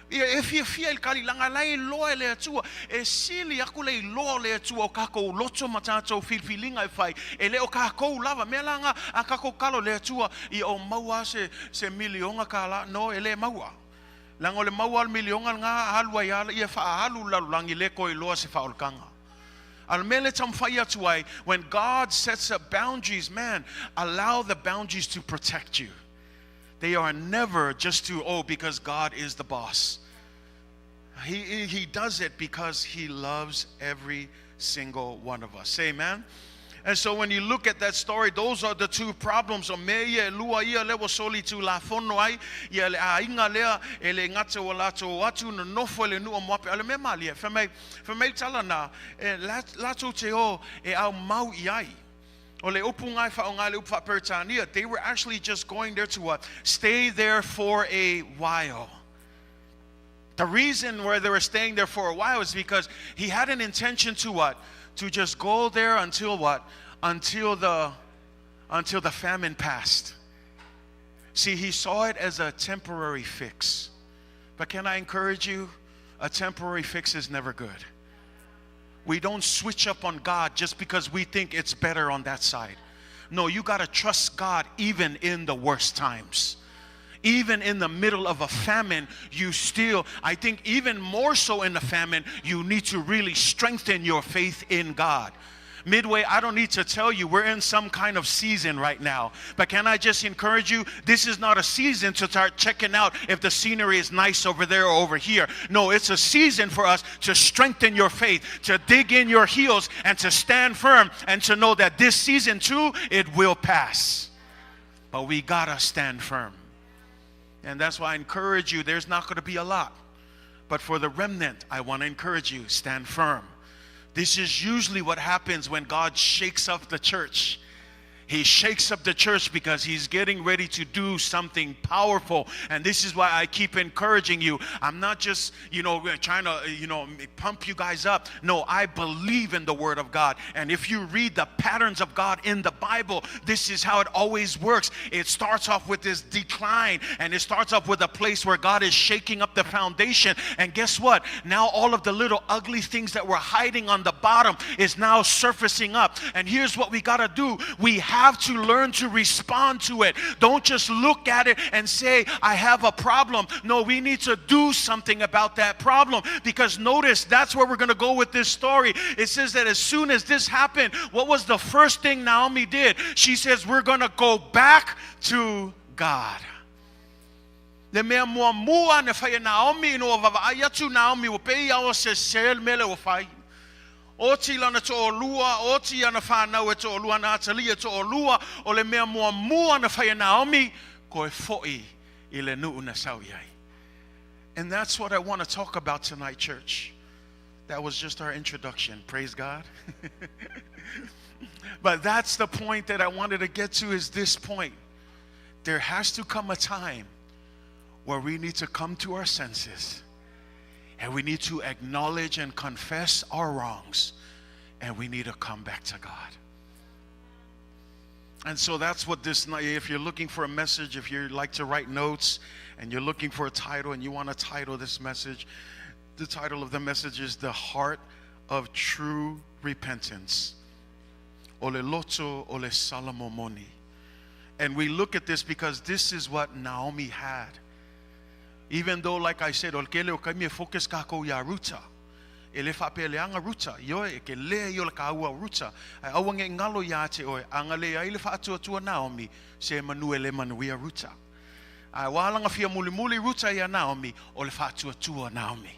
Ia e fiafia i le kali, leaga la e iloa e le Atua, e sili aku le iloa o le Atua o kakou loto ma tatou filifiliga e fai, e le o kakou lava. Mea la nga a kakou kalo le Atua, ia o maua lava se miliona kālā, no, e le maua. Leaga o le maua o le miliona lena alu ai lava ia faaalu le lalolagi, le toe iloa se faaolataga. A o le mea lea e taumafai atu ai, when God sets up boundaries, man, allow the boundaries to protect you. They are never just to, oh, because God is the boss. He does it because He loves every single one of us. Say amen. And so when you look at that story, those are the two problems. O mea ia e lua ia lea ua soli Tulafono ai, ia le aiga lea e le gata ua latou o atu nonofo i le nuu o Moapi. A o le mea malie, fai mai, fai mai le tala na, e latou te o e aumau i ai. O le upu nga e faaaoga le upu faa-Peretania, they were actually just going there to what? Stay there for a while. The reason why they were staying there for a while is because he had an intention to what? To just go there until what? Until the famine passed. See, he saw it as a temporary fix. But can I encourage you? A temporary fix is never good. We don't switch up on God just because we think it's better on that side. No, you got to trust God even in the worst times. Even in the middle of a famine, you still, I think even more so in the famine, you need to really strengthen your faith in God. Midway, I don't need to tell you, we're in some kind of season right now. But can I just encourage you? This is not a season to start checking out if the scenery is nice over there or over here. No, it's a season for us to strengthen your faith, to dig in your heels, and to stand firm and to know that this season too, it will pass. But we gotta stand firm. And that's why I encourage you, there's not gonna be a lot. But for the remnant, I wanna encourage you, stand firm. This is usually what happens when God shakes up the church. He shakes up the church because he's getting ready to do something powerful. And this is why I keep encouraging you. I'm not just, trying to, pump you guys up. No, I believe in the Word of God. And if you read the patterns of God in the Bible, this is how it always works. It starts off with this decline, and it starts off with a place where God is shaking up the foundation. And guess what? Now all of the little ugly things that were hiding on the bottom is now surfacing up. And here's what we got to do. We have to learn to respond to it. Don't just look at it and say, I have a problem. No, we need to do something about that problem, because notice that's where we're going to go with this story. It says that as soon as this happened, what was the first thing Naomi did? She says, we're going to go back to God. Le mea mua mua na whai Naomi no wawa ai atu Naomi o pei ao se sel mele o whai. O ti lana to o lua, o ti ana whanau e to o lua, na atalia to o lua, o le mea mua mua na whai Naomi, ko e foi i le nuu na sau iai. And that's what I want to talk about tonight, church. That was just our introduction. Praise God. But that's the point that I wanted to get to, is this point. There has to come a time where we need to come to our senses, and we need to acknowledge and confess our wrongs, and we need to come back to God. And so that's what this night, if you're looking for a message, if you like to write notes and you're looking for a title and you want to title this message, the title of the message is The Heart of True Repentance. Ole loto, ole salomomoni. And we look at this because this is what Naomi had. Even though, like I said, o kele o kaimi e focus ka kou ia ruta. E le whaapeleanga ruta. Io e ke lea i o le ka ua ruta. Ai aua nge ngalo ia te oe. Anga le ai le whaatua Naomi, se manu e le manuia ruta. Ai wālanga fia muli muli ruta ia Naomi, o le whaatuatua Naomi.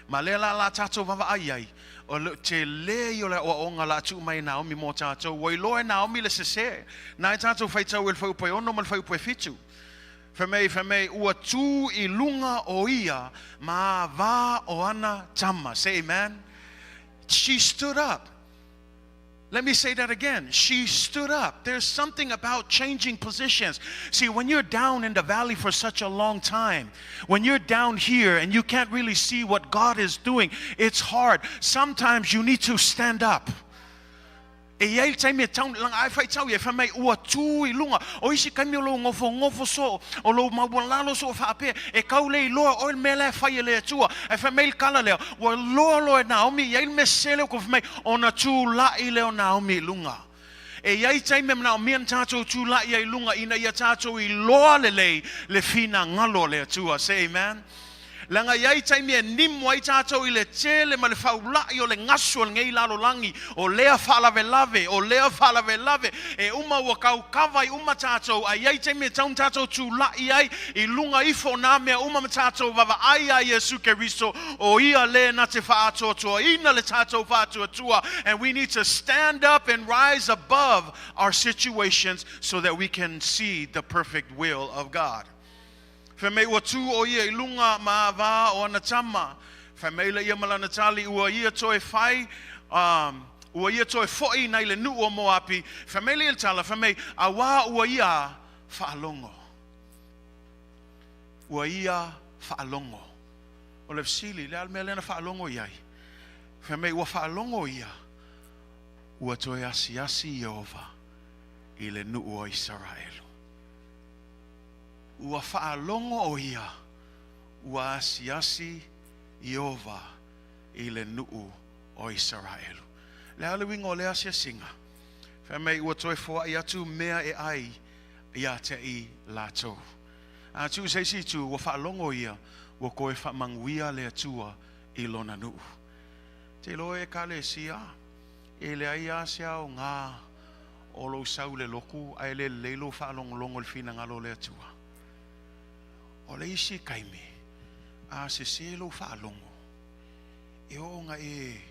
Ma le la la tātou wawa ai ai. O le, te le i o le oa onga la atu mai Naomi mō tātou. Wai loe Naomi le sese. Nā i tātou whaitau e le whaupai ono ma le whaupai whitu. Whamei, whamei, ua tū i lunga o ia, ma vā o ana tama. Say amen. She stood up. Let me say that again. She stood up. There's something about changing positions. See, when you're down in the valley for such a long time, when you're down here and you can't really see what God is doing, it's hard. Sometimes you need to stand up. E iai taimi e tau, langa ai whai tau i e whai mai ua tū i lunga. O isi kaimi o lou ngofo ngofo so, o lou maualalo so o whaapea, e kau le i loa o le mea lea whai e le atua. E whai mai le kala lea, ua loa loa e Naomi, iai le mesele o ko whai mai, ona tū lai leo Naomi i lunga. E iai taimi e manao mea na tātou tū lai ai lunga, ina ia tātou i loa le lei, le whina ngalo le atua. Say amen. Langa iai taimi e nimu ai tātou i le tele ma le whaulai o le ngasu o le ngei lalo langi, o lea whalavelave, o lea whalavelave, e uma ua kau kawa i uma tātou, ai ai taimi e taun tātou tū lai ai, i lunga ifo nā mea uma ma tātou wawa ai a Yesu Keriso, o ia le na te whaatoatoa, ina le tātou whaatoatoa, and we need to stand up and rise above our situations so that we can see the perfect will of God. Whai mei ua tū o ia i lunga ma vā o ana tama. Whai mei le ia malana tali ua ia toe whai, ua ia toe foi nei le nuu o Moapi. Whai mei le ia tala, whai mei a wā ua ia whaalongo. Ua ia whaalongo. O le sili, le almea lena whaalongo iai. Whai mei ua whaalongo ia, ua toe asiasi Iova i le nuu o Israelu. Ua whaalongo o ia, ua asiasi Iova i le nuu o Israelu. Le ale winga o le asiasinga. Whai mei ua toe foai atu mea e ai ia te i lātou. A tuu se isi itu, ua faalogo ia, ua toe faamanuia le Atua i lona nuu. Te iloa ekalesia, e leai lava se aoga o lou sau i le lotu ae le lelei lou faalogologo i le finagalo o le Atua. O le isi taimi, a sese lou faalogo, e oo ina e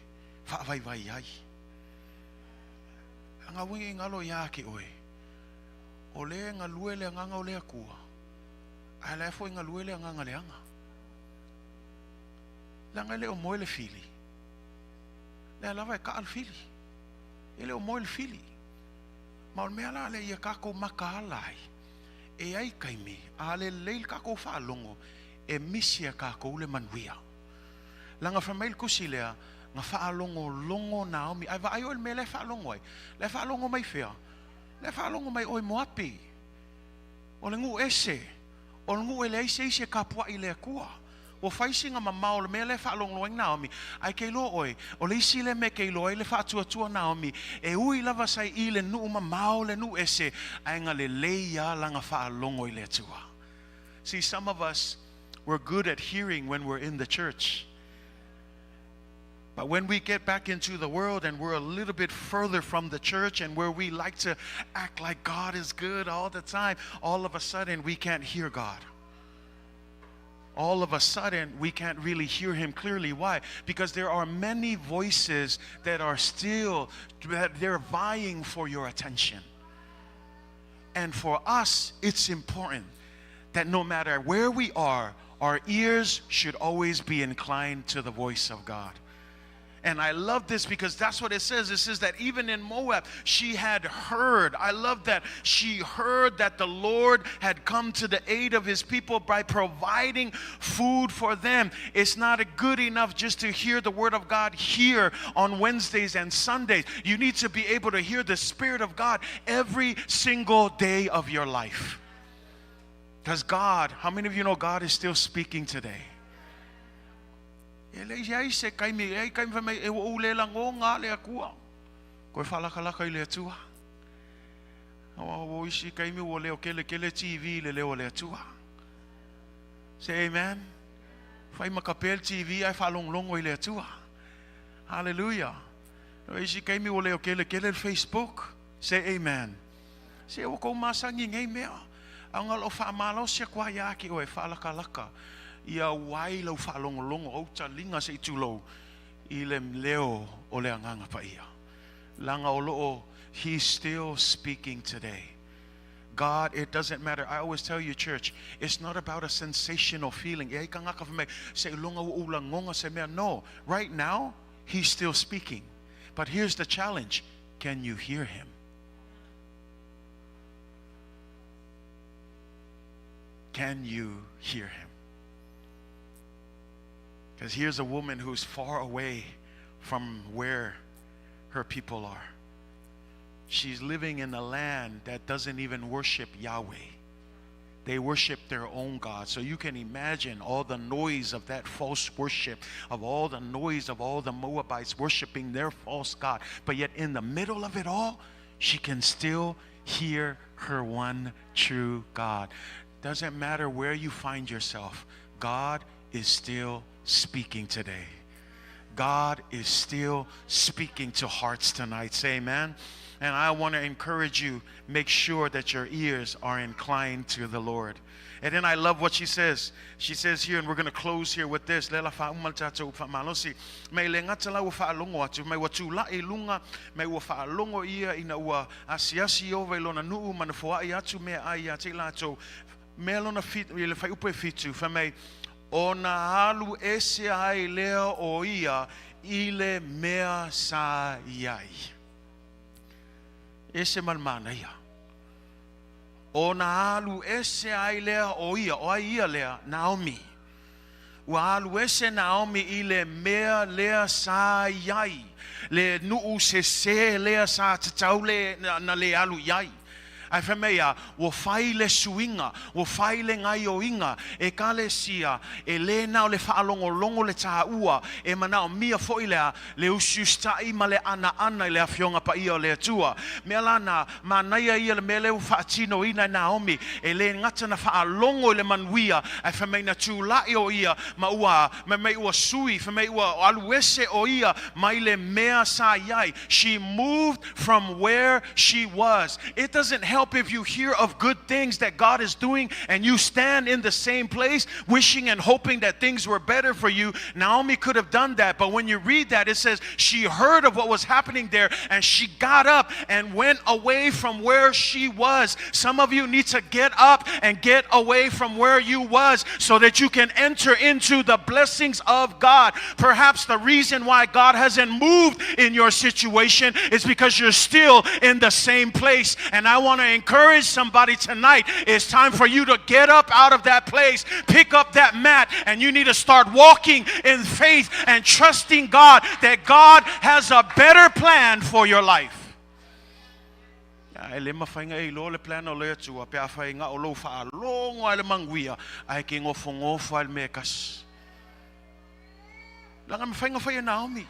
faavaivai ai. Leaga aua ne i galo ia te oe, o lea e galue le agaga o le Atua, ae o la e foi e galue le agaga leaga. Leaga e le o moe le fili, lea lava e kaa le fili. E le o moe le fili. Ma o le mea la lea ia tatou mataala ai, e i ai taimi, a le lelei le tatou faalogo, e misi ia tatou le manuia. Leaga fai mai le tusi lea, na faalogologo Naomi. Ae vaai oe i le mea la e faalogo ai. La e faalogo mai fea? La e faalogo mai o i Moapi. O le nuu ese. O le nuu e leai se isi e tapuai i le Atua. Ua fai sina mamao o le mea lea e faalogologo ai Naomi, ae ke iloa oe, o le isi lea mea ke iloa ai le faatuatua Naomi, e ui lava sa i le nuu mamao le nuu ese, ae na lelei lava lana faalogo i le Atua. See, some of us, we're good at hearing when we're in the church. But when we get back into the world and we're a little bit further from the church and where we like to act like God is good all the time, all of a sudden we can't hear God. All of a sudden we can't really hear him clearly. Why? Because there are many voices that are still, that they're vying for your attention. And for us, it's important that no matter where we are, our ears should always be inclined to the voice of God. And I love this because that's what it says. It says that even in Moab, she had heard. I love that. She heard that the Lord had come to the aid of his people by providing food for them. It's not good enough just to hear the word of God here on Wednesdays and Sundays. You need to be able to hear the Spirit of God every single day of your life. Because God, how many of you know God is still speaking today? E leai ai se taimi, e ai taimi fai mai, e ua ou le lagoga le Atua. Koe faalakalaka i le Atua. Ua ua isi taimi ua leo kelekele TV i le leo o le Atua. Say amen. Fai ma kapea le TV ae faalogologo i le Atua. Hallelujah. O isi taimi ua leo kelekele le Facebook. Say amen. Se ua kou masani i nei mea, a o loo faamalosi atu lava ia te oe, faalakalaka ia uai lau faalogologo ou taliga se i tulou i le leo o le Agaga Paia. Leaga o loo, he's still speaking today. God, it doesn't matter. I always tell you, church, it's not about a sensational feeling. E ai tagata fai mai, seiloga ua ou lagoga se mea. No, right now, he's still speaking. But here's the challenge. Can you hear him? Can you hear him? Because here's a woman who's far away from where her people are. She's living in a land that doesn't even worship Yahweh. They worship their own God. So you can imagine all the noise of that false worship, of all the noise of all the Moabites worshiping their false God. But yet in the middle of it all, she can still hear her one true God. Doesn't matter where you find yourself, God is still speaking today. God is still speaking to hearts tonight. Say amen. And I want to encourage you, make sure that your ears are inclined to the Lord. And then I love what she says. She says here, and we're going to close here with this. Lea la faauma le tatou faamalosi. Mai le gata la ua faalogo atu, mai ua tula'i i luga, mai ua faalogo ia ina ua asiasi Ieova i lona nuu ma na foai atu meaai ia te i latou. Mea lona fit, i le fuaiupu e fitu, fai mai, ona alu ese ai lea o ia i le mea sa i ai. Ese ma le manaia. Ona alu ese ai lea o ia, o ai ia lea? Naomi. Ua alu ese Naomi i le mea lea sa i ai, le nuu sesē lea sa tatau le na le alu i ai. Ae fai mai a, ua fai le suiga, ua fai le gaioiga, ekalesia, e le na o le faalogologo le tāua, e manaomia foi le a, le usiusitai ma le anaana i le Afioga Paia o le Atua. Mea la na, manaia ia le mea lea ua faatinoina e Naomi, e le gata na faalogo i le manuia, ae fai mai na tulai o ia ma ua, fai mai ua sui, fai mai ua alu ese o ia mai le mea sa i ai. She moved from where she was. It doesn't help if you hear of good things that God is doing and you stand in the same place wishing and hoping that things were better for you. Naomi could have done that, but when you read that, it says she heard of what was happening there and she got up and went away from where she was. Some of you need to get up and get away from where you was so that you can enter into the blessings of God. Perhaps the reason why God hasn't moved in your situation is because you're still in the same place. And I want to encourage somebody tonight. It's time for you to get up out of that place, pick up that mat, and you need to start walking in faith and trusting God that God has a better plan for your life. E le mafai ona e iloa le plan o le Atua pe afai na o lou faalogo i le manuia ae ke gofogofo ai le mea e kasi. Laga mafai ona fai e Naomi.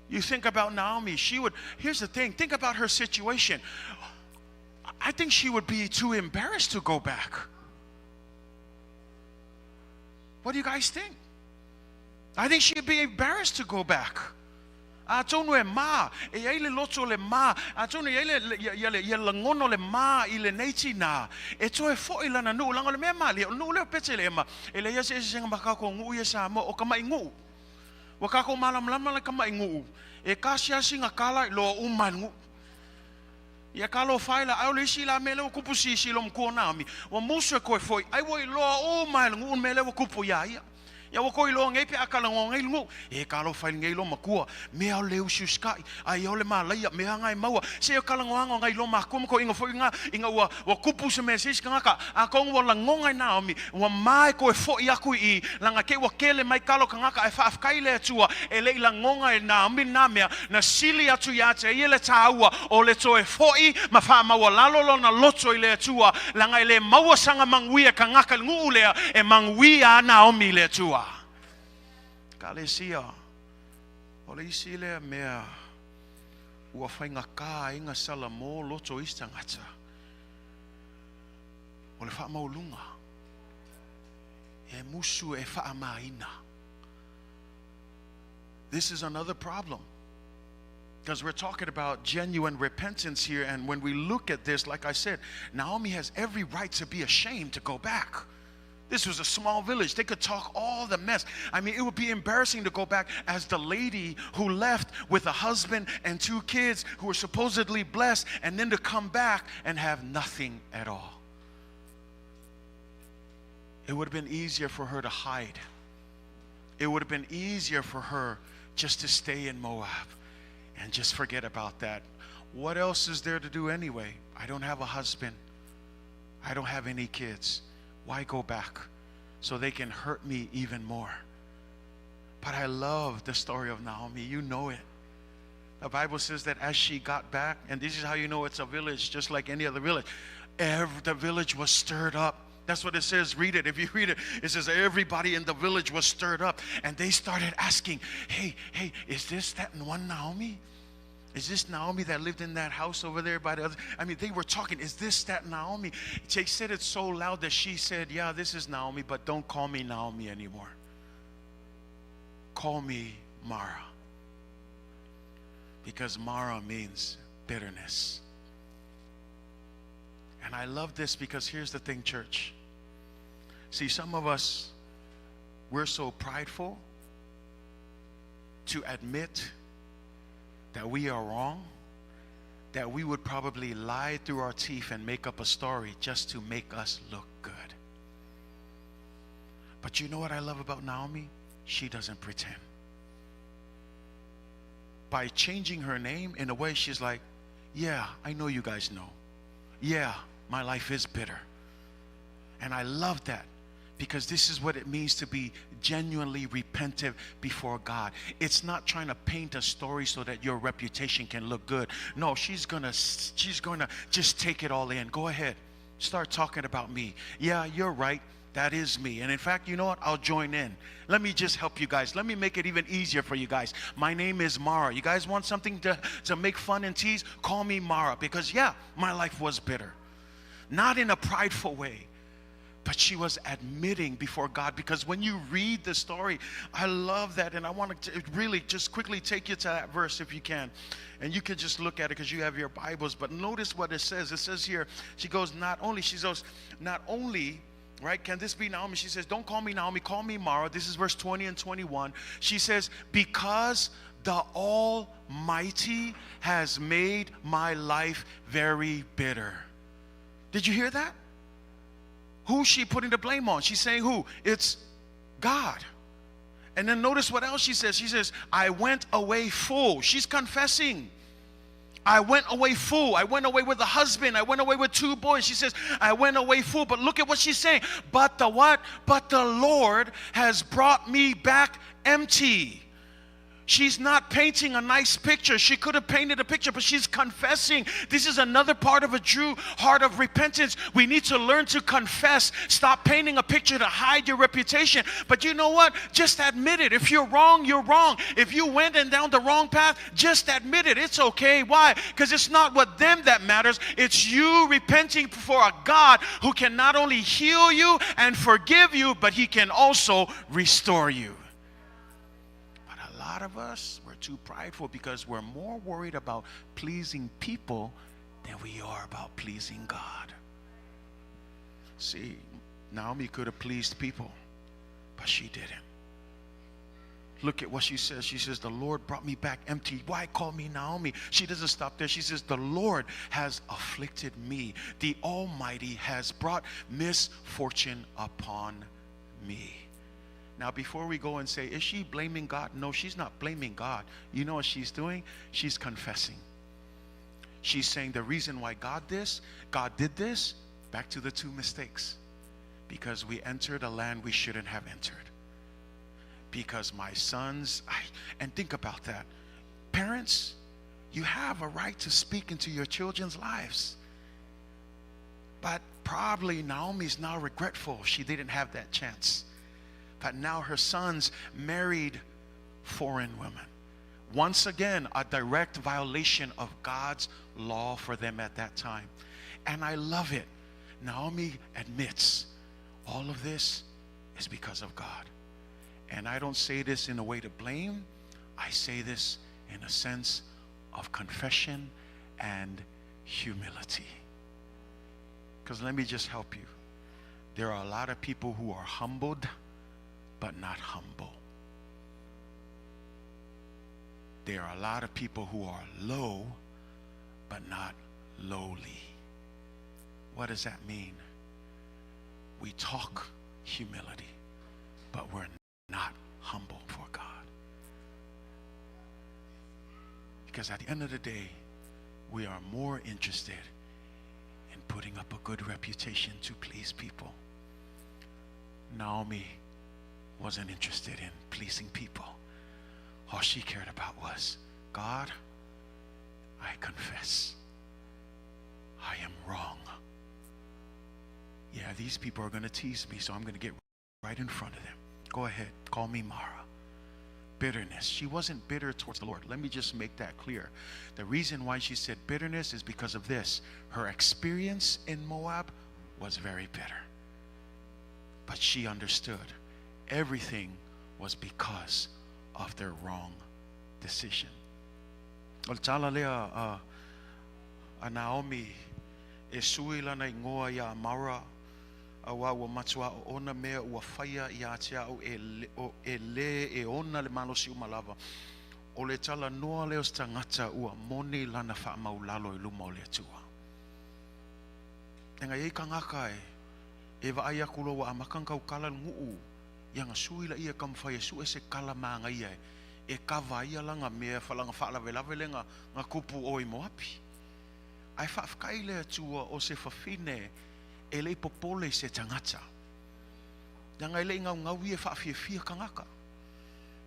You think about Naomi, she would, here's the thing, think about her situation. I think she would be too embarrassed to go back. What do you guys think? I think she'd be embarrassed to go back. Atonu e mā, e ai le loto le mā, atonu e ai le, le, ia, le, ia lagono le mā i lenei tinā, e toe fo'i lana nuu, laga o le mea malie, o le nuu lea o Petelema, e leai lava se eseesega ma kākou nuu ia Samoa, o ka ma'i nuu. Ua kākou malamalama le ka ma'i nuu, e kasiasi ga kala i loa uma i le nuu. Ia ka alofa ai la, ai o le isi la mea lea ua kupu sisi lo matua o Naomi, ua musu e koe fo'i, ai ua iloa uma e le nuu le mea lea ua kupu iā ia. Ia ua koe iloa nei pe a kalagoa nei le nuu, e ka alofa ai lenei lo matua, mea o le usiusikai, ai o le malaia, mea nga e maua, se o kalagoaga o ngai lo makua ma koʻiga foi nga, ina ua, ua kupu se mea se isi kangaka, atonu ua lagoga e Naomi, ua ma e koe fo'i aku i i, laga te i ua kele mai kalo kangaka ae faafetai i le Atua, e le i lagoga e Naomi lena mea, na sili atu iā te ia le tāua o le toe fo'i ma faamaualalo lona loto i le Atua, laga e le maua saga manuia kangaka i le nuu lea e manuia a Naomi i le Atua. Ekalesia, o le isi lea mea ua faigata ai ona salamo loto o isi tagata, o le faamaualuga e musu e faamaina. This is another problem. Because we're talking about genuine repentance here, and when we look at this, like I said, Naomi has every right to be ashamed to go back. This was a small village. They could talk all the mess. I mean, it would be embarrassing to go back as the lady who left with a husband and 2 kids who were supposedly blessed, and then to come back and have nothing at all. It would have been easier for her to hide. It would have been easier for her just to stay in Moab and just forget about that. What else is there to do anyway? I don't have a husband. I don't have any kids. Why go back? So they can hurt me even more. But I love the story of Naomi. You know it. The Bible says that as she got back, and this is how you know it's a village, just like any other village, the village was stirred up. That's what it says. Read it. If you read it, it says everybody in the village was stirred up. And they started asking, hey, is this that one Naomi? Is this Naomi that lived in that house over there by the other? I mean, they were talking, is this that Naomi? They said it so loud that she said, yeah, this is Naomi, but don't call me Naomi anymore. Call me Mara. Because Mara means bitterness. And I love this because here's the thing, church. See, some of us, we're so prideful to admit that we are wrong, that we would probably lie through our teeth and make up a story just to make us look good. But you know what I love about Naomi? She doesn't pretend. By changing her name, in a way, she's like, yeah, I know you guys know. Yeah, my life is bitter. And I love that Because this is what it means to be genuinely repentant before God. It's not trying to paint a story so that your reputation can look good. No, she's gonna she's gonna just take it all in. Go ahead. Start talking about me. Yeah, you're right. That is me. And in fact, you know what? I'll join in. Let me just help you guys. Let me make it even easier for you guys. My name is Mara. You guys want something to, to make fun and tease? Call me Mara because, yeah, my life was bitter. Not in a prideful way, but she was admitting before God because when you read the story, I love that. And I want to really just quickly take you to that verse if you can. And you can just look at it because you have your Bibles. But notice what it says. It says here, she goes, not only, she goes, not only, right? Can this be Naomi? She says, don't call me Naomi, call me Mara. This is verse 20 and 21. She says, because the Almighty has made my life very bitter. Did you hear that? Who's she putting the blame on? She's saying who? It's God. And then notice what else she says. She says, I went away full. She's confessing. I went away full. I went away with a husband. I went away with two boys. She says, I went away full. But look at what she's saying. But the what? But the Lord has brought me back empty. She's not painting a nice picture. She could have painted a picture, but she's confessing. This is another part of a true heart of repentance. We need to learn to confess. Stop painting a picture to hide your reputation. But you know what? Just admit it. If you're wrong, you're wrong. If you went and down the wrong path, just admit it. It's okay. Why? Because it's not what them that matters. It's you repenting before a God who can not only heal you and forgive you, but he can also restore you. A lot of us, we're too prideful because we're more worried about pleasing people than we are about pleasing God. See, Naomi could have pleased people, but she didn't. Look at what she says. She says, the Lord brought me back empty. Why call me Naomi? She doesn't stop there. She says, the Lord has afflicted me. The Almighty has brought misfortune upon me. Now, before we go and say, is she blaming God? No, she's not blaming God. You know what she's doing? She's confessing. She's saying the reason why God did this, back to the two mistakes. Because we entered a land we shouldn't have entered. Because my sons, and think about that. Parents, you have a right to speak into your children's lives. But probably Naomi's now regretful she didn't have that chance. But now her sons married foreign women. Once again, a direct violation of God's law for them at that time. And I love it. Naomi admits all of this is because of God. And I don't say this in a way to blame. I say this in a sense of confession and humility. Because let me just help you. There are a lot of people who are humbled, but not humble. There are a lot of people who are low, but not lowly. What does that mean? We talk humility, but we're not humble for God. Because at the end of the day, we are more interested in putting up a good reputation to please people. Naomi wasn't interested in pleasing people. All she cared about was, God, I confess I am wrong. Yeah, these people are going to tease me, so I'm going to get right in front of them. Go ahead, call me Mara. Bitterness. She wasn't bitter towards the Lord. Let me just make that clear. The reason why she said bitterness is because of this. Her experience in Moab was very bitter. But she understood everything was because of their wrong decision. O le tala lea a Naomi e sui lana ingoa ia Mara a wā ua matua o ona mea ua whaia i a te au e le e ona le malosi umalava. O le tala noa leo stangata ua moni lana wha maulalo i luma o le atua. Enga ei kangaka e wa ai aku loa a makanga ukala nguu ia nga sui la ia kamwhai e su e se kala maanga ia e kawa ia langa mea whalanga whaalawe le nga kupu o i moapi. Ai whaafkai le atua o se whawhine e lei popole se tangata. Leaga e le i gaugau ia e faafiafia tagata.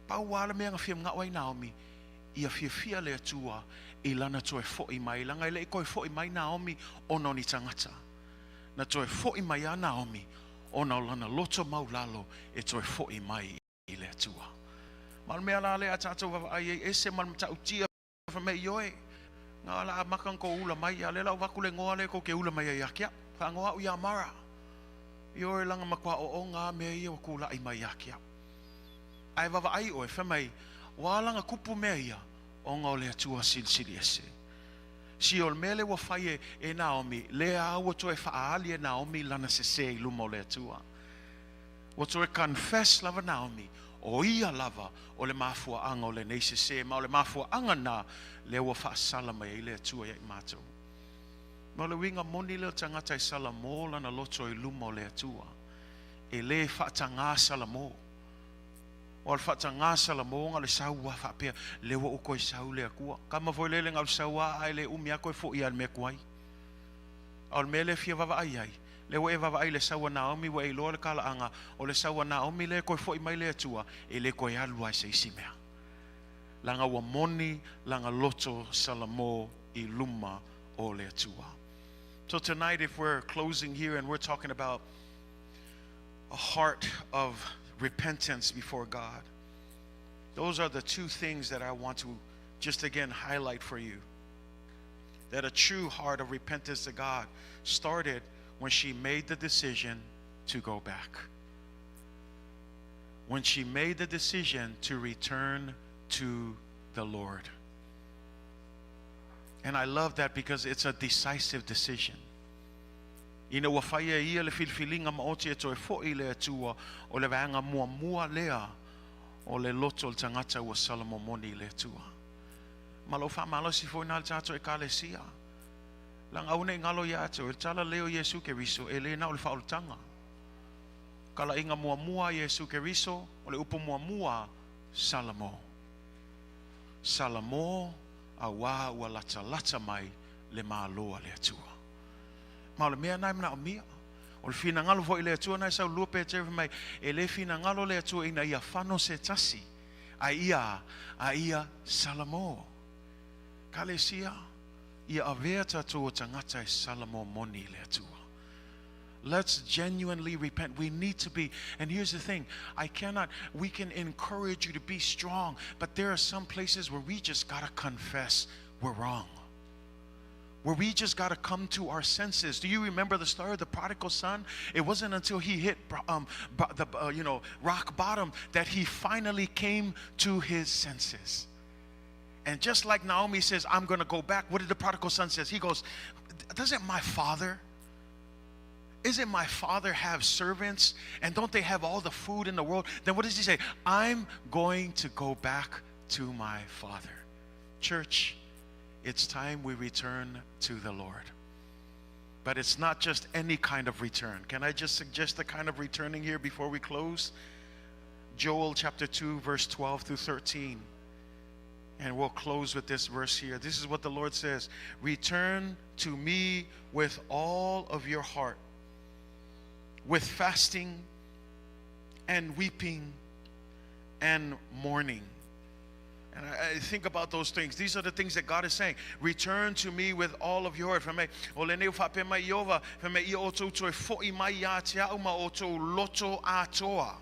Pau lava le mea na fia manao ai Naomi, ia fiafia le Atua i lana toe foi mai, leaga e le i toe foi mai Naomi ona o ni tagata. Na toe foi mai lava Naomi ona o lana loto maulalo e toe foi mai i le Atua. Ma o le mea la lea a tatou vaavaai ai, ese ma le matautia fai mai, ioe, na o le a amata ona tou ula mai, a o lea o le a ou avatu le igoa lea tou te ula mai ai ia te au. Faaigoa au ia Mara. Ioe, leaga matua oona lava mea ia ua tulai mai ia te au. Ae vaavaai oe, fai mai, ua ala ona tupu mea ia, ona o le Atua Silisili Ese. Si o le mea lea ua fai e, e Naomi, lea lava ua toe faaali e Naomi lana sesē i luma o le Atua. Ua toe confess lava Naomi, o ia lava o le mafuaaga o lenei sesē, ma o le mafuaaga lena lea ua faasala mai ai le Atua ia i matou. Ma o le uiga moni lea o le tagata e salamo lana loto i luma o le Atua. E le faatagā salamo. Aua o le faatagā salamo na o le sau lava faapea, lea ua ou toe sau le Atua. Tama foi lele na o le sau lava ae le umi lava toe foi lava i le mea tuai. A o le mea lea e fia vaavaai ai, lea ua e vaavaai i le sau a Naomi ua e iloa le talaaga, o le sau a Naomi lea e toe foi mai le Atua, e le toe alu lava i se isi mea. Leaga ua moni lana loto salamo i luma o le Atua. So tonight if we're closing here and we're talking about a heart of repentance before God, those are the two things that I want to just again highlight for you. That a true heart of repentance to God started when she made the decision to go back. When she made the decision to return to the Lord. And I love that because it's a decisive decision. Ina ua fai e ia le filifiliga maoti e toe foi i le Atua, o le vaega muamua lea o le loto o le tagata ua salamo moni i le Atua. Ma lou faamalosi foi lena i le tatou Ekalesia. Leaga aua ne i galo ia te oe, le tala lelei o Iesu Keriso, e le na o le faaolataga. Talaiga muamua a Iesu Keriso, o le upu muamua, Salamo. Salamo, auā ua latalata mai le Malo a le Atua. Ma o le mea lena e manaomia. O le finagalo foi i le Atua lena e sau lua Petera fai mai, e le finagalo le Atua ina ia fano se tasi, a ia a? A ia Salamo. Kalesia, ia avea tatou o tagata e salamo moni i le Atua. Let's genuinely repent. We need to be, and here's the thing, I cannot, we can encourage you to be strong, but there are some places where we just got to confess we're wrong. Where we just got to come to our senses. Do you remember the story of the prodigal son? It wasn't until he hit the rock bottom that he finally came to his senses. And just like Naomi says, I'm going to go back. What did the prodigal son says? He goes, doesn't my father, isn't my father have servants? And don't they have all the food in the world? Then what does he say? I'm going to go back to my father. Church, it's time we return to the Lord. But it's not just any kind of return. Can I just suggest the kind of returning here before we close? Joel chapter 2, verse 12 through 13. And we'll close with this verse here. This is what the Lord says. Return to me with all of your heart, with fasting and weeping and mourning. And I think about those things. These are the things that God is saying. Return to me with all of your heart. Fai mai, o lenei ua faapea mai Ieova, fai mai ia outou toe foi mai ia te au ma outou loto atoa.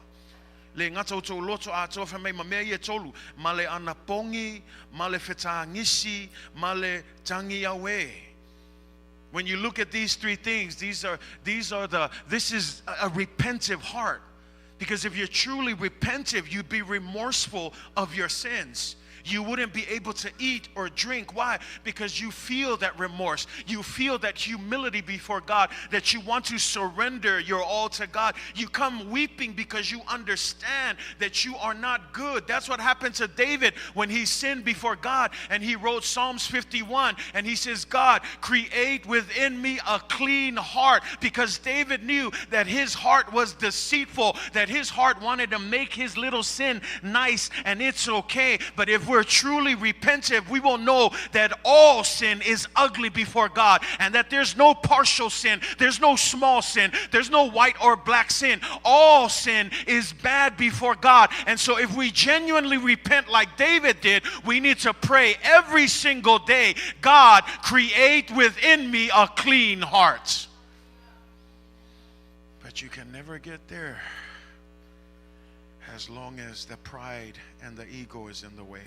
Le gata outou loto atoa, fai mai ma mea ia e tolu, ma le anapogi, ma le fetagisi, ma le tagi auē. When you look at these three things, these are, these are the, this is a repentive heart. Because if you're truly repentive, you'd be remorseful of your sins. You wouldn't be able to eat or drink. Why? Because you feel that remorse. You feel that humility before God, that you want to surrender your all to God. You come weeping because you understand that you are not good. That's what happened to David when he sinned before God, and he wrote Psalms 51, and he says, God, create within me a clean heart. Because David knew that his heart was deceitful, that his heart wanted to make his little sin nice, and it's okay. But if we're we're truly repentant, we will know that all sin is ugly before God and that there's no partial sin, there's no small sin, there's no white or black sin. All sin is bad before God. And so if we genuinely repent like David did, we need to pray every single day, God, create within me a clean heart. But you can never get there as long as the pride and the ego is in the way.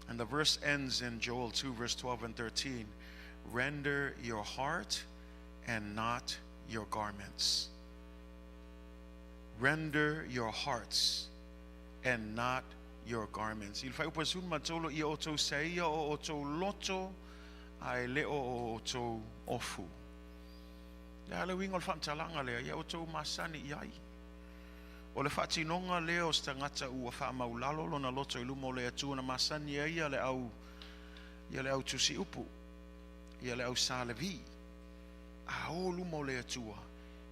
And the verse ends in Joel 2, verse 12 and 13. Render your heart and not your garments. Render your hearts and not your garments. I le whaiupu e sulu matolo ia o tou saia o o tou loto a e le o o tou ofu. Le a le uiga o le faamatalaga lea, ia outou masani i ai. O le faatinoga lea o se tagata ua faamaulalo lona loto i luma o le Atua na masani ai ia le au ia le au tusi upu, ia le au Sa Levi. A o luma o le Atua,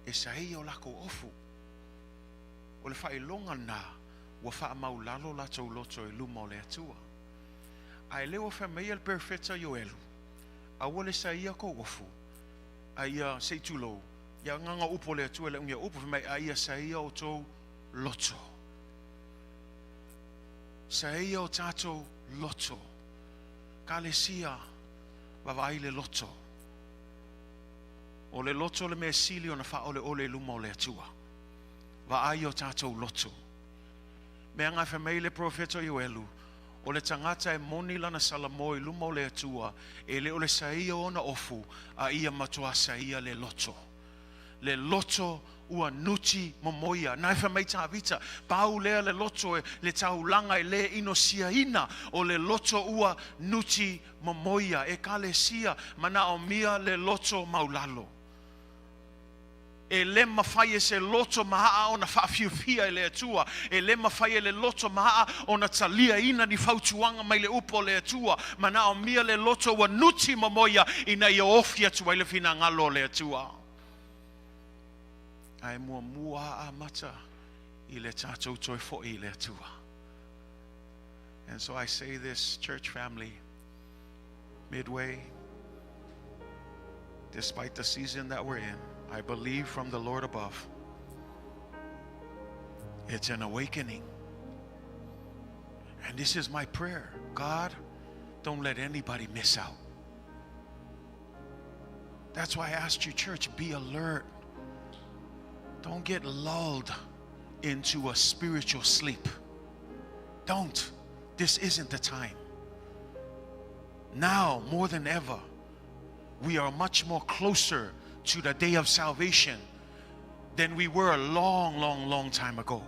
e saei o lakou ofu. O le faailoga lena ua faamaulalo latou loto i luma o le Atua. Ae le ua fai mai ia le perofeta Ioelu, aua le saia kou ofu, a ia, se i tulou, ia agaga upu o le Atua i le ugia upu, fai mai, a ia saia outou loto. Saia o tatou loto. Kalesia, vaavaai le loto. O le loto le mea sili ona faaoleole i luma o le Atua. Vaai o tatou loto. Mea nga fai mai le profeta Ioelu, o le tagata e moni lana salamo i luma o le Atua, e le o le saia o ona ofu, a ia matuā saia le loto. Le loto ua nuti momoia. Na e fai mai Tavita, pau lea le loto e le taulaga e le inosiaina, o le loto ua nuti momoia. Ekalesia, manaomia le loto maulalo. E le mafai e se loto maaa ona faafiafia e le Atua. E le mafai e le loto maaa ona taliaina ni fautuaga mai le upu o le Atua. Manaomia le loto ua nuti momoia ina ia ofi atu ai le finagalo o le Atua. Ae muamua a amata i le tatou toe foi i le Atua. And so I say this, church family, midway, despite the season that we're in, I believe from the Lord above, it's an awakening. And this is my prayer. God, don't let anybody miss out. That's why I asked you, church, be alert. Don't get lulled into a spiritual sleep. Don't. This isn't the time. Now, more than ever, we are much more closer to the day of salvation than we were a long, long, long time ago.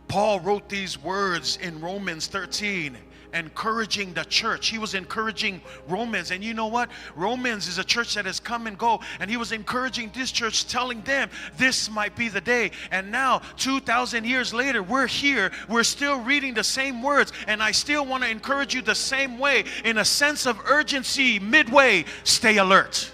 Paul wrote these words in Romans 13, encouraging the church. He was encouraging Romans. And you know what? Romans is a church that has come and go. And he was encouraging this church, telling them this might be the day. And now, 2,000 years later, we're here. We're still reading the same words. And I still want to encourage you the same way, in a sense of urgency, midway, stay alert.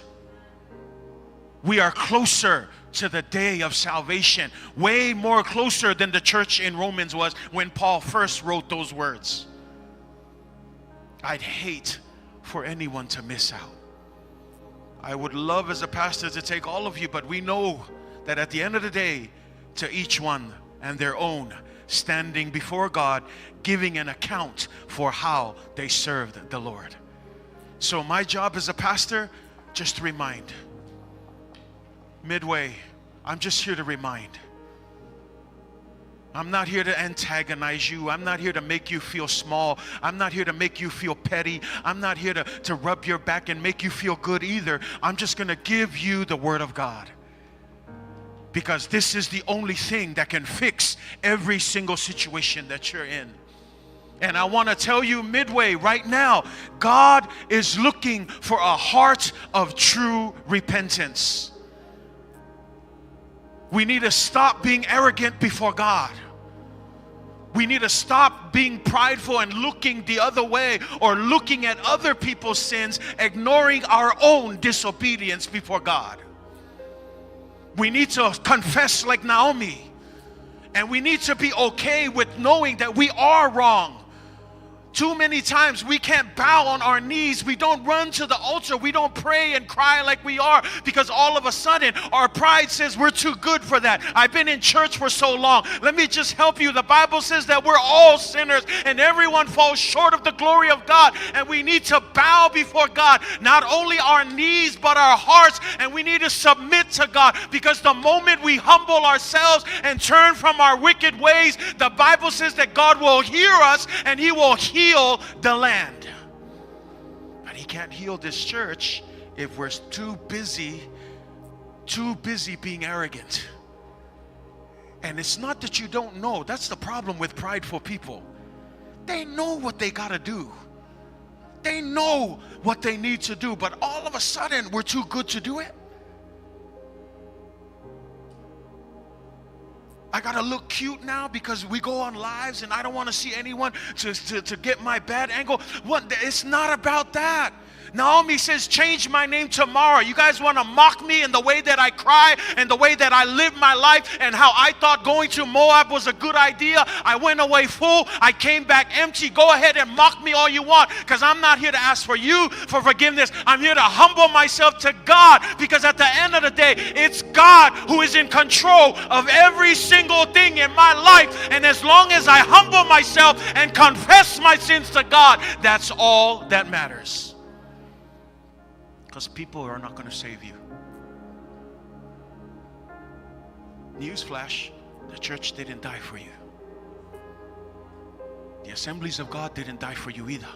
We are closer to the day of salvation, way more closer than the church in Romans was when Paul first wrote those words. I'd hate for anyone to miss out. I would love as a pastor to take all of you, but we know that at the end of the day, to each one and their own, standing before God, giving an account for how they served the Lord. So my job as a pastor, just to remind. Midway, I'm just here to remind. I'm not here to antagonize you. I'm not here to make you feel small. I'm not here to make you feel petty. I'm not here to rub your back and make you feel good either. I'm just going to give you the Word of God. Because this is the only thing that can fix every single situation that you're in. And I want to tell you midway right now, God is looking for a heart of true repentance. We need to stop being arrogant before God. We need to stop being prideful and looking the other way or looking at other people's sins, ignoring our own disobedience before God. We need to confess like Naomi And we need to be okay with knowing that we are wrong. Too many times we can't bow on our knees. We don't run to the altar. We don't pray and cry like we are because all of a sudden our pride says we're too good for that. I've been in church for so long. Let me just help you. The Bible says that we're all sinners and everyone falls short of the glory of God. And we need to bow before God, not only our knees but our hearts. And we need to submit to God because the moment we humble ourselves and turn from our wicked ways, the Bible says that God will hear us and He will heal the land. But He can't heal this church if we're too busy being arrogant. And it's not that you don't know. That's the problem with prideful people. They know what they got to do. They know what they need to do, but all of a sudden we're too good to do it. I got to look cute now because we go on lives and I don't want to see anyone to get my bad angle. What? It's not about that. Naomi says, change my name tomorrow. You guys want to mock me in the way that I cry and the way that I live my life and how I thought going to Moab was a good idea. I went away full. I came back empty. Go ahead and mock me all you want because I'm not here to ask for you for forgiveness. I'm here to humble myself to God because at the end of the day, it's God who is in control of every single thing in my life. And as long as I humble myself and confess my sins to God, that's all that matters. Because people are not going to save you. Newsflash, the church didn't die for you. The Assemblies of God didn't die for you either.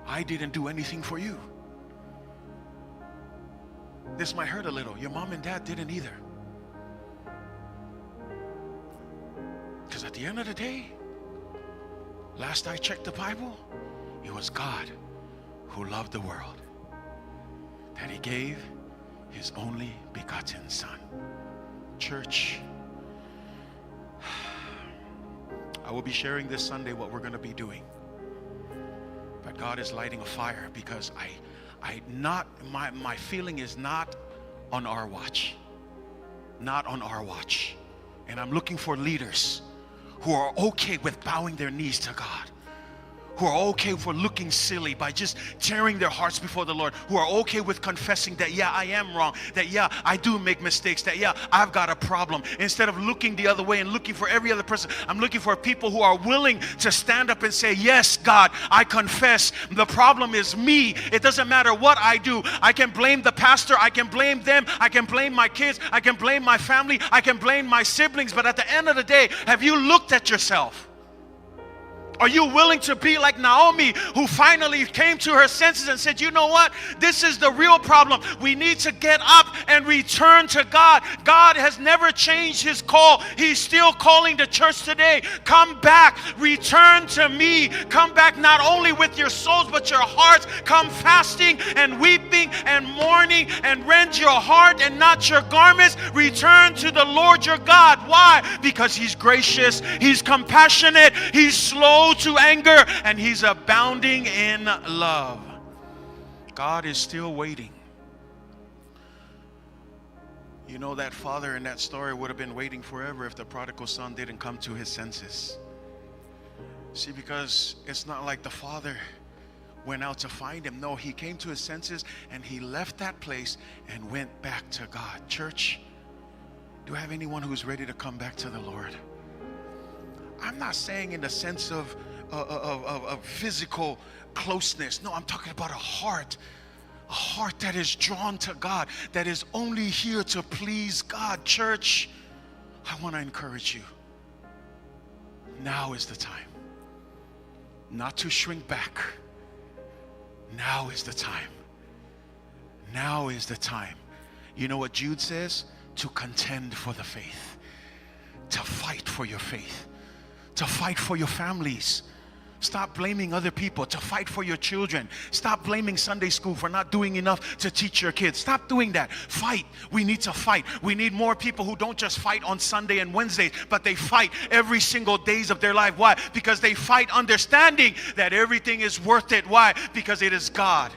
I didn't do anything for you. This might hurt a little. Your mom and dad didn't either. Because at the end of the day, last I checked the Bible, it was God who loved the world, that He gave His only begotten Son. Church, I will be sharing this Sunday what we're going to be doing. But God is lighting a fire because my feeling is not on our watch. Not on our watch. And I'm looking for leaders who are okay with bowing their knees to God, who are okay for looking silly by just tearing their hearts before the Lord, who are okay with confessing that, yeah, I am wrong, that, yeah, I do make mistakes, that, yeah, I've got a problem. Instead of looking the other way and looking for every other person, I'm looking for people who are willing to stand up and say, yes, God, I confess. The problem is me. It doesn't matter what I do. I can blame the pastor. I can blame them. I can blame my kids. I can blame my family. I can blame my siblings. But at the end of the day, have you looked at yourself? Are you willing to be like Naomi, who finally came to her senses and said, you know what? This is the real problem. We need to get up and return to God. God has never changed His call. He's still calling the church today. Come back. Return to me. Come back not only with your souls, but your hearts. Come fasting and weeping and mourning and rend your heart and not your garments. Return to the Lord your God. Why? Because He's gracious. He's compassionate. He's slow to anger, and He's abounding in love. God is still waiting. You know, that father in that story would have been waiting forever if the prodigal son didn't come to his senses. See, because it's not like the father went out to find him. No, he came to his senses and he left that place and went back to God. Church, do I have anyone who's ready to come back to the Lord? I'm not saying in the sense of physical closeness. No, I'm talking about a heart that is drawn to God, that is only here to please God. Church, I want to encourage you. Now is the time. Not to shrink back. Now is the time. Now is the time. You know what Jude says? To contend for the faith. To fight for your faith. To fight for your families. Stop blaming other people. To fight for your children. Stop blaming Sunday school for not doing enough to teach your kids. Stop doing that. Fight. We need to fight. We need more people who don't just fight on Sunday and Wednesdays, but they fight every single days of their life. Why? Because they fight understanding that everything is worth it. Why? Because it is God.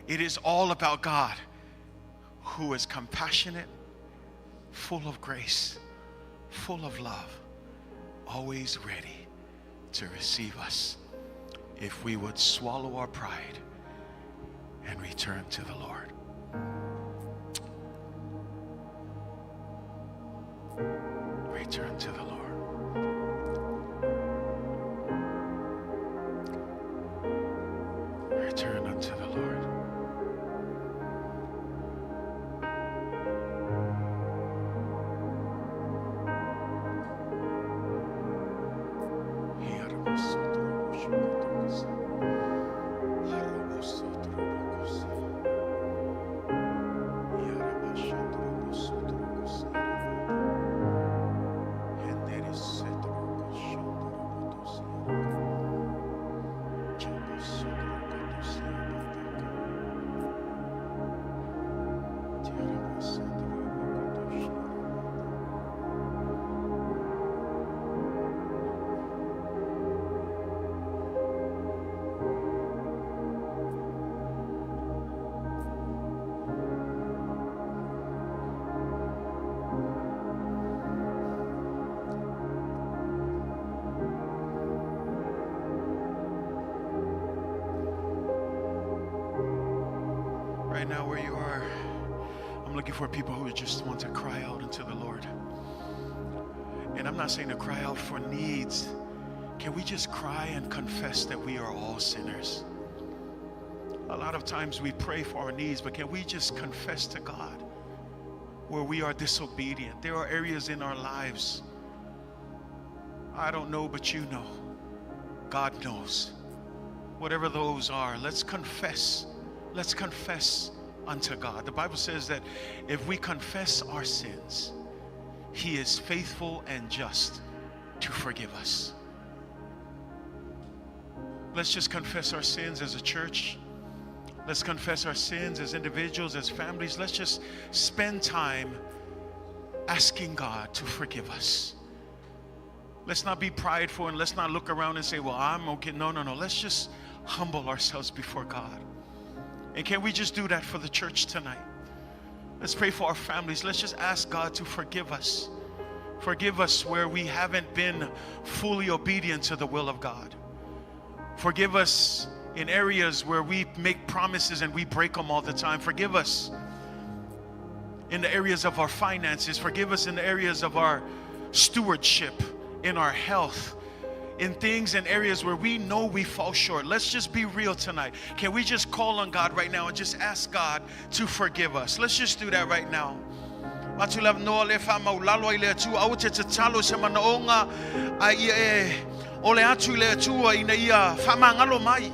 It is all about God, who is compassionate, full of grace, full of love, always ready to receive us if we would swallow our pride and return to the Lord. Return to the Lord. Return unto the Lord. Right now, where you are, I'm looking for people who just want to cry out unto the Lord. And I'm not saying to cry out for needs. Can we just cry and confess that we are all sinners? A lot of times we pray for our needs, but can we just confess to God where we are disobedient? There are areas in our lives, I don't know, but you know. God knows. Whatever those are, let's confess. Let's confess unto God. The Bible says that if we confess our sins, He is faithful and just to forgive us. Let's just confess our sins as a church. Let's confess our sins as individuals, as families. Let's just spend time asking God to forgive us. Let's not be prideful and let's not look around and say, well, I'm okay. No, no, no. Let's just humble ourselves before God. And can we just do that for the church tonight? Let's pray for our families. Let's just ask God to forgive us. Forgive us where we haven't been fully obedient to the will of God. Forgive us in areas where we make promises and we break them all the time. Forgive us in the areas of our finances. Forgive us in the areas of our stewardship, in our health, in things and areas where we know we fall short. Let's just be real tonight. Can we just call on God right now and just ask God to forgive us? Let's just do that right now. Atu lava noa le whaamaulalo ai le Atua, aua te tatalo se manaonga a ia e ole atu i le Atua ina ia whaamangalo mai.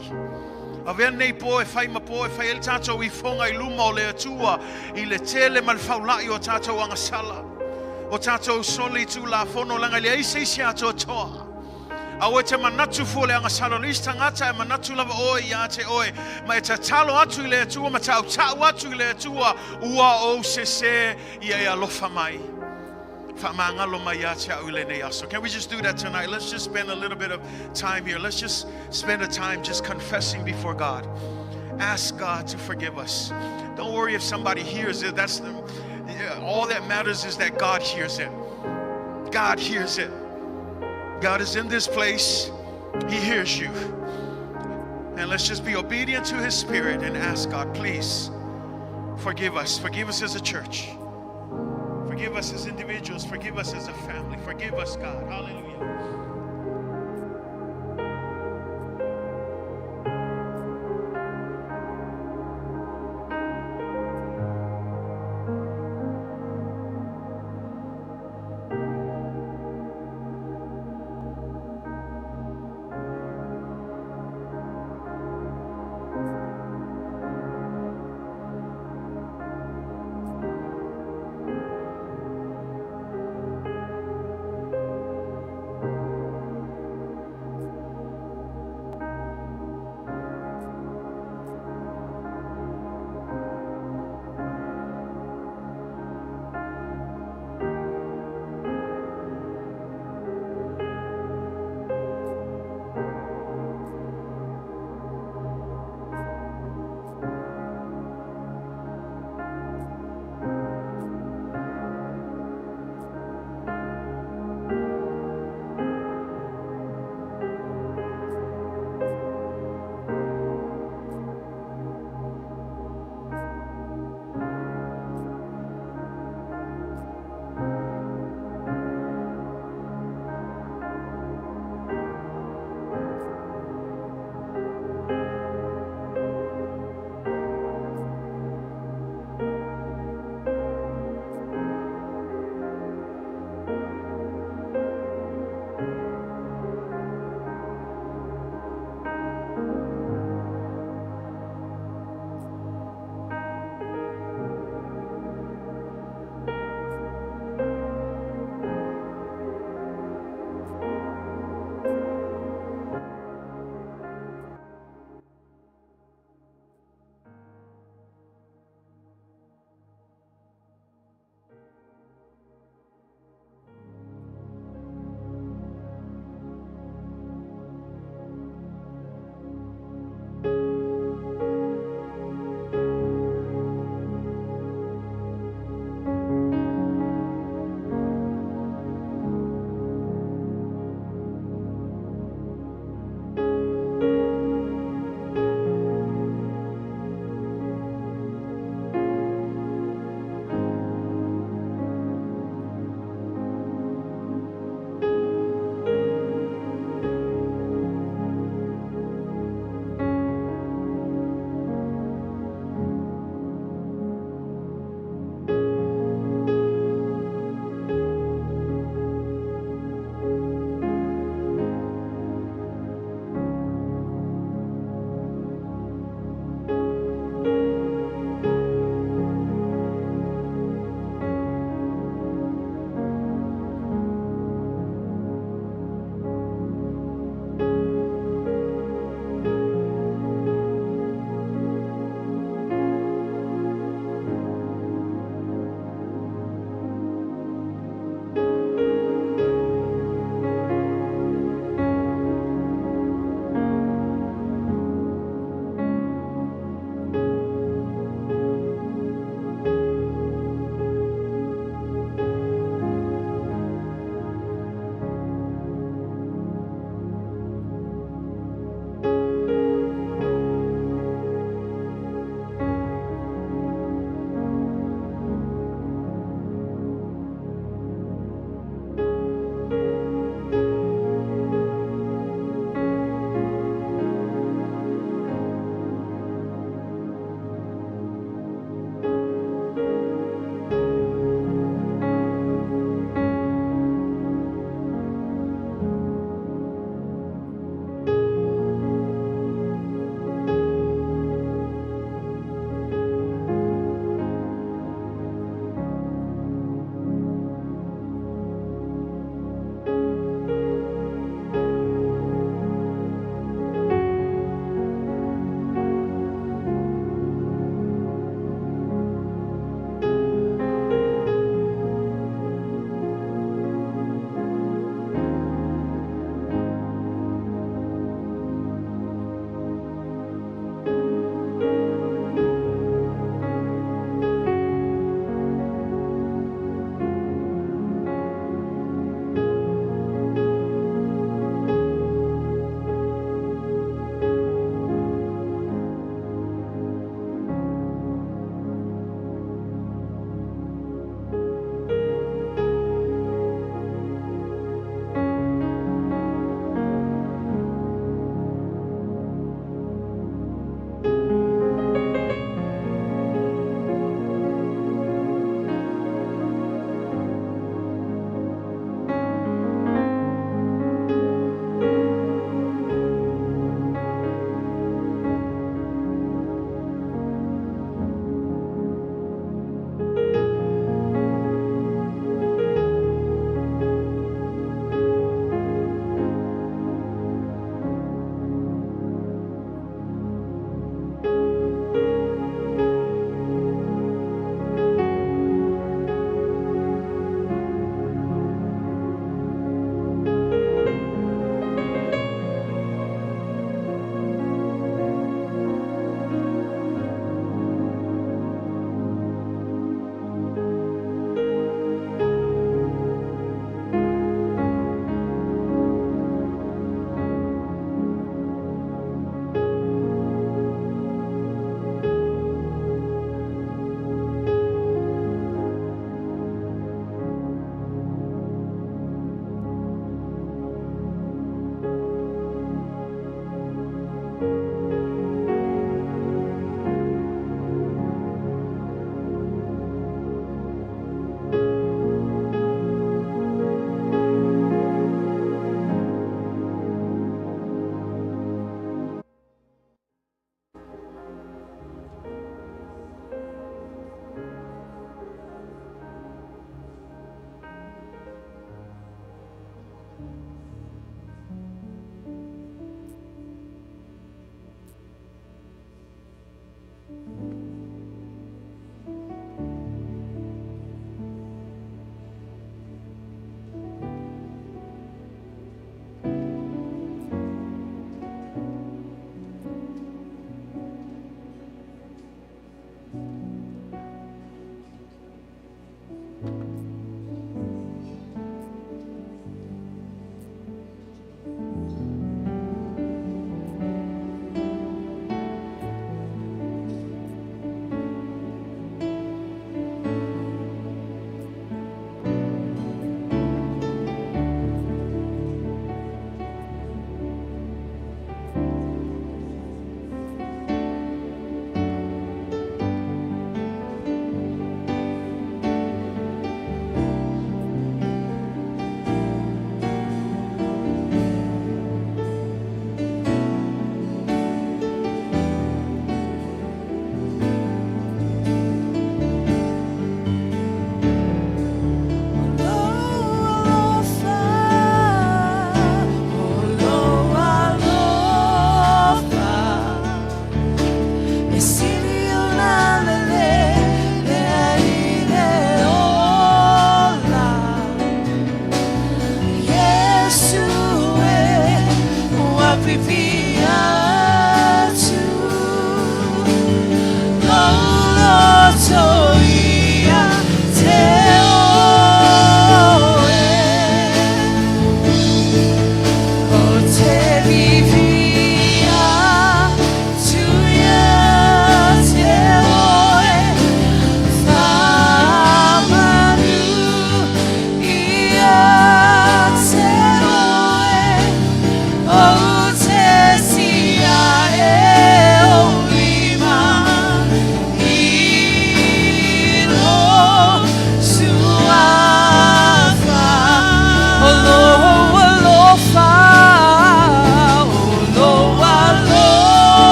Avea nei po e whai ma po e whai ele tātou i whonga i luma o le Atua i le tele ma le faulai o tātou angasala. O tātou soli tu la fono langa le eise isi ato toa. Aua te manatu fua le angasala le isi tangata e manatu lava oe ia te oe. Ma e tatalo atu i le Atua, ma tau tau atu i le Atua, ua o sese ia e alofa mai. Whaamangalo mai ia te au i lenei aso. Can we just do that tonight? Let's just spend a little bit of time here. Let's just spend a time just confessing before God. Ask God to forgive us. Don't worry if somebody hears it. All that matters is that God hears it. God hears it. God is in this place. He hears you. And let's just be obedient to His Spirit and ask God, please forgive us. Forgive us as a church. Forgive us as individuals. Forgive us as a family. Forgive us, God. Hallelujah.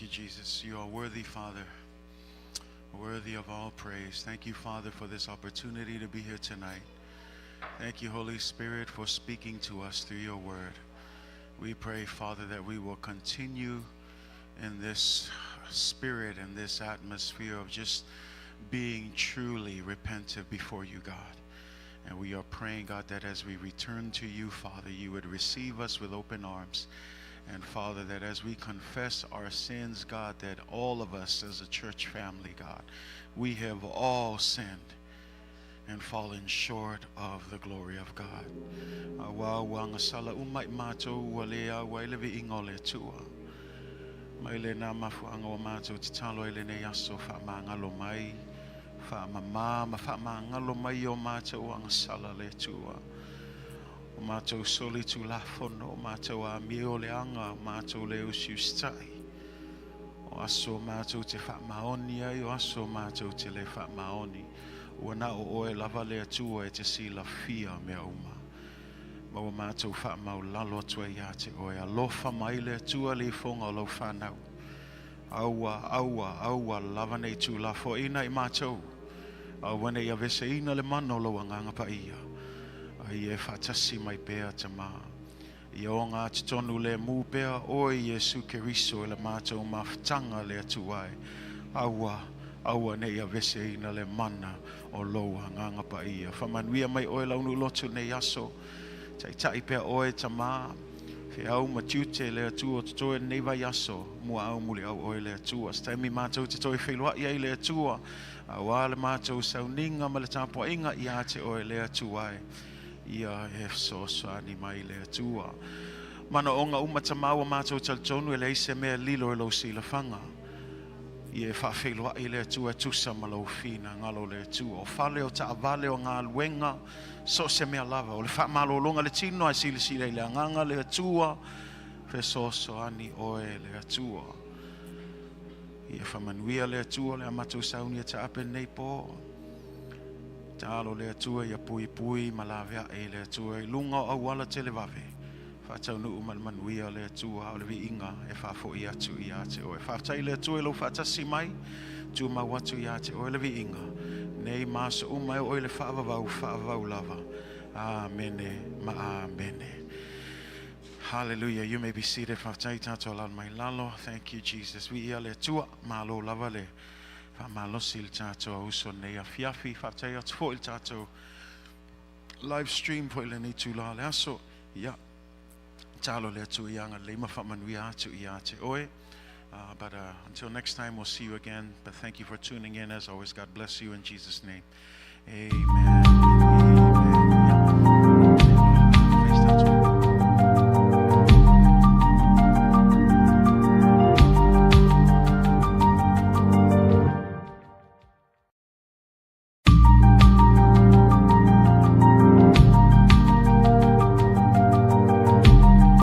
you, Jesus. You are worthy, Father, worthy of all praise. Thank you, Father, for this opportunity to be here tonight. Thank you, Holy Spirit, for speaking to us through your word. We pray, Father, that we will continue in this spirit and this atmosphere of just being truly repentant before you, God. And we are praying, God, that as we return to you, Father, you would receive us with open arms. And Father, that as we confess our sins, God, that all of us as a church family, God, we have all sinned and fallen short of the glory of God. Aua ua gasala uma i mātou ua le au ai le viiga o le Atua. Mai lena mafuaaga ua matou tatalo ai lenei aso faamagalo mai, faamamā ma faamagalo mai i o matou agasala le Atua. O matou solitulafono, o matou amio leaga, o matou le usiusitai. O aso matou te faamaoni ai, o aso matou te le faamaoni. Ua na o oe lava le Atua e te silafia mea uma. Ma ua matou faamaulalo atu ai ia te oe. Alofa mai le Atua le ifoga o lau fanau. Aua, aua, aua lava nei tuulafoaiina i matou. Aua nei aveseina le mana o lou agaga paia. A ia e faatasi mai pea Tamā. Ia ogatotonu lemu pea oe Iesu Keriso i le matou mafutaga le Atua e. Aua, aua nei aveseina le mana o lou agaga paia. Faamanuia mai oe lau nuu lotu nei aso. Taitai pea oe Tamā. Feau ma tiute le Atua o totoe lenei vaiaso. Muaau muliau oe le Atua. Se taimi matou te toe feiloai ai le Atua. Auā le matou sauniga ma le tapuaiga ia te oe le Atua e. Ia e fesoasoani mai le Atua. Manaoga uma Tamā ua matou talitonu e leai se mea e lilo i lou silafaga. Ia e faafeiloai le Atua e tusa ma lou finagalo le Atua. O fale, o taavale, o galuega, so o se mea lava. O le faamalologa o le tino ae silasila i le agaga le Atua. Fesoasoani oe le Atua. Ia faamanuia le Atua le a matou sauni e taape lenei po. Tatalo le Atua ia puipui ma laveai le Atua i luga o auala televave. Faataunuu ma le manuia le Atua o le viiga e faafoi atu ia te oe. Faafetai le Atua i lou faatasi mai, tumau atu ia te oe le viiga. Nei ma aso uma e oo i le faavavau, faavavau lava. Amene ma amene. Hallelujah. You may be seated. Faafetai tatou alaala mai lalo. Thank you, Jesus. Viia le Atua. Malo lava le faamalosi i le tatou auso nei afiafi. Faafetai atu foi i le tatou live stream foi lenei itulā o le aso. Ia, tatalo le Atua ia agalelei ma faamanuia atu ia te oe. But until next time, we'll see you again. But thank you for tuning in. As always, God bless you in Jesus' name. Amen.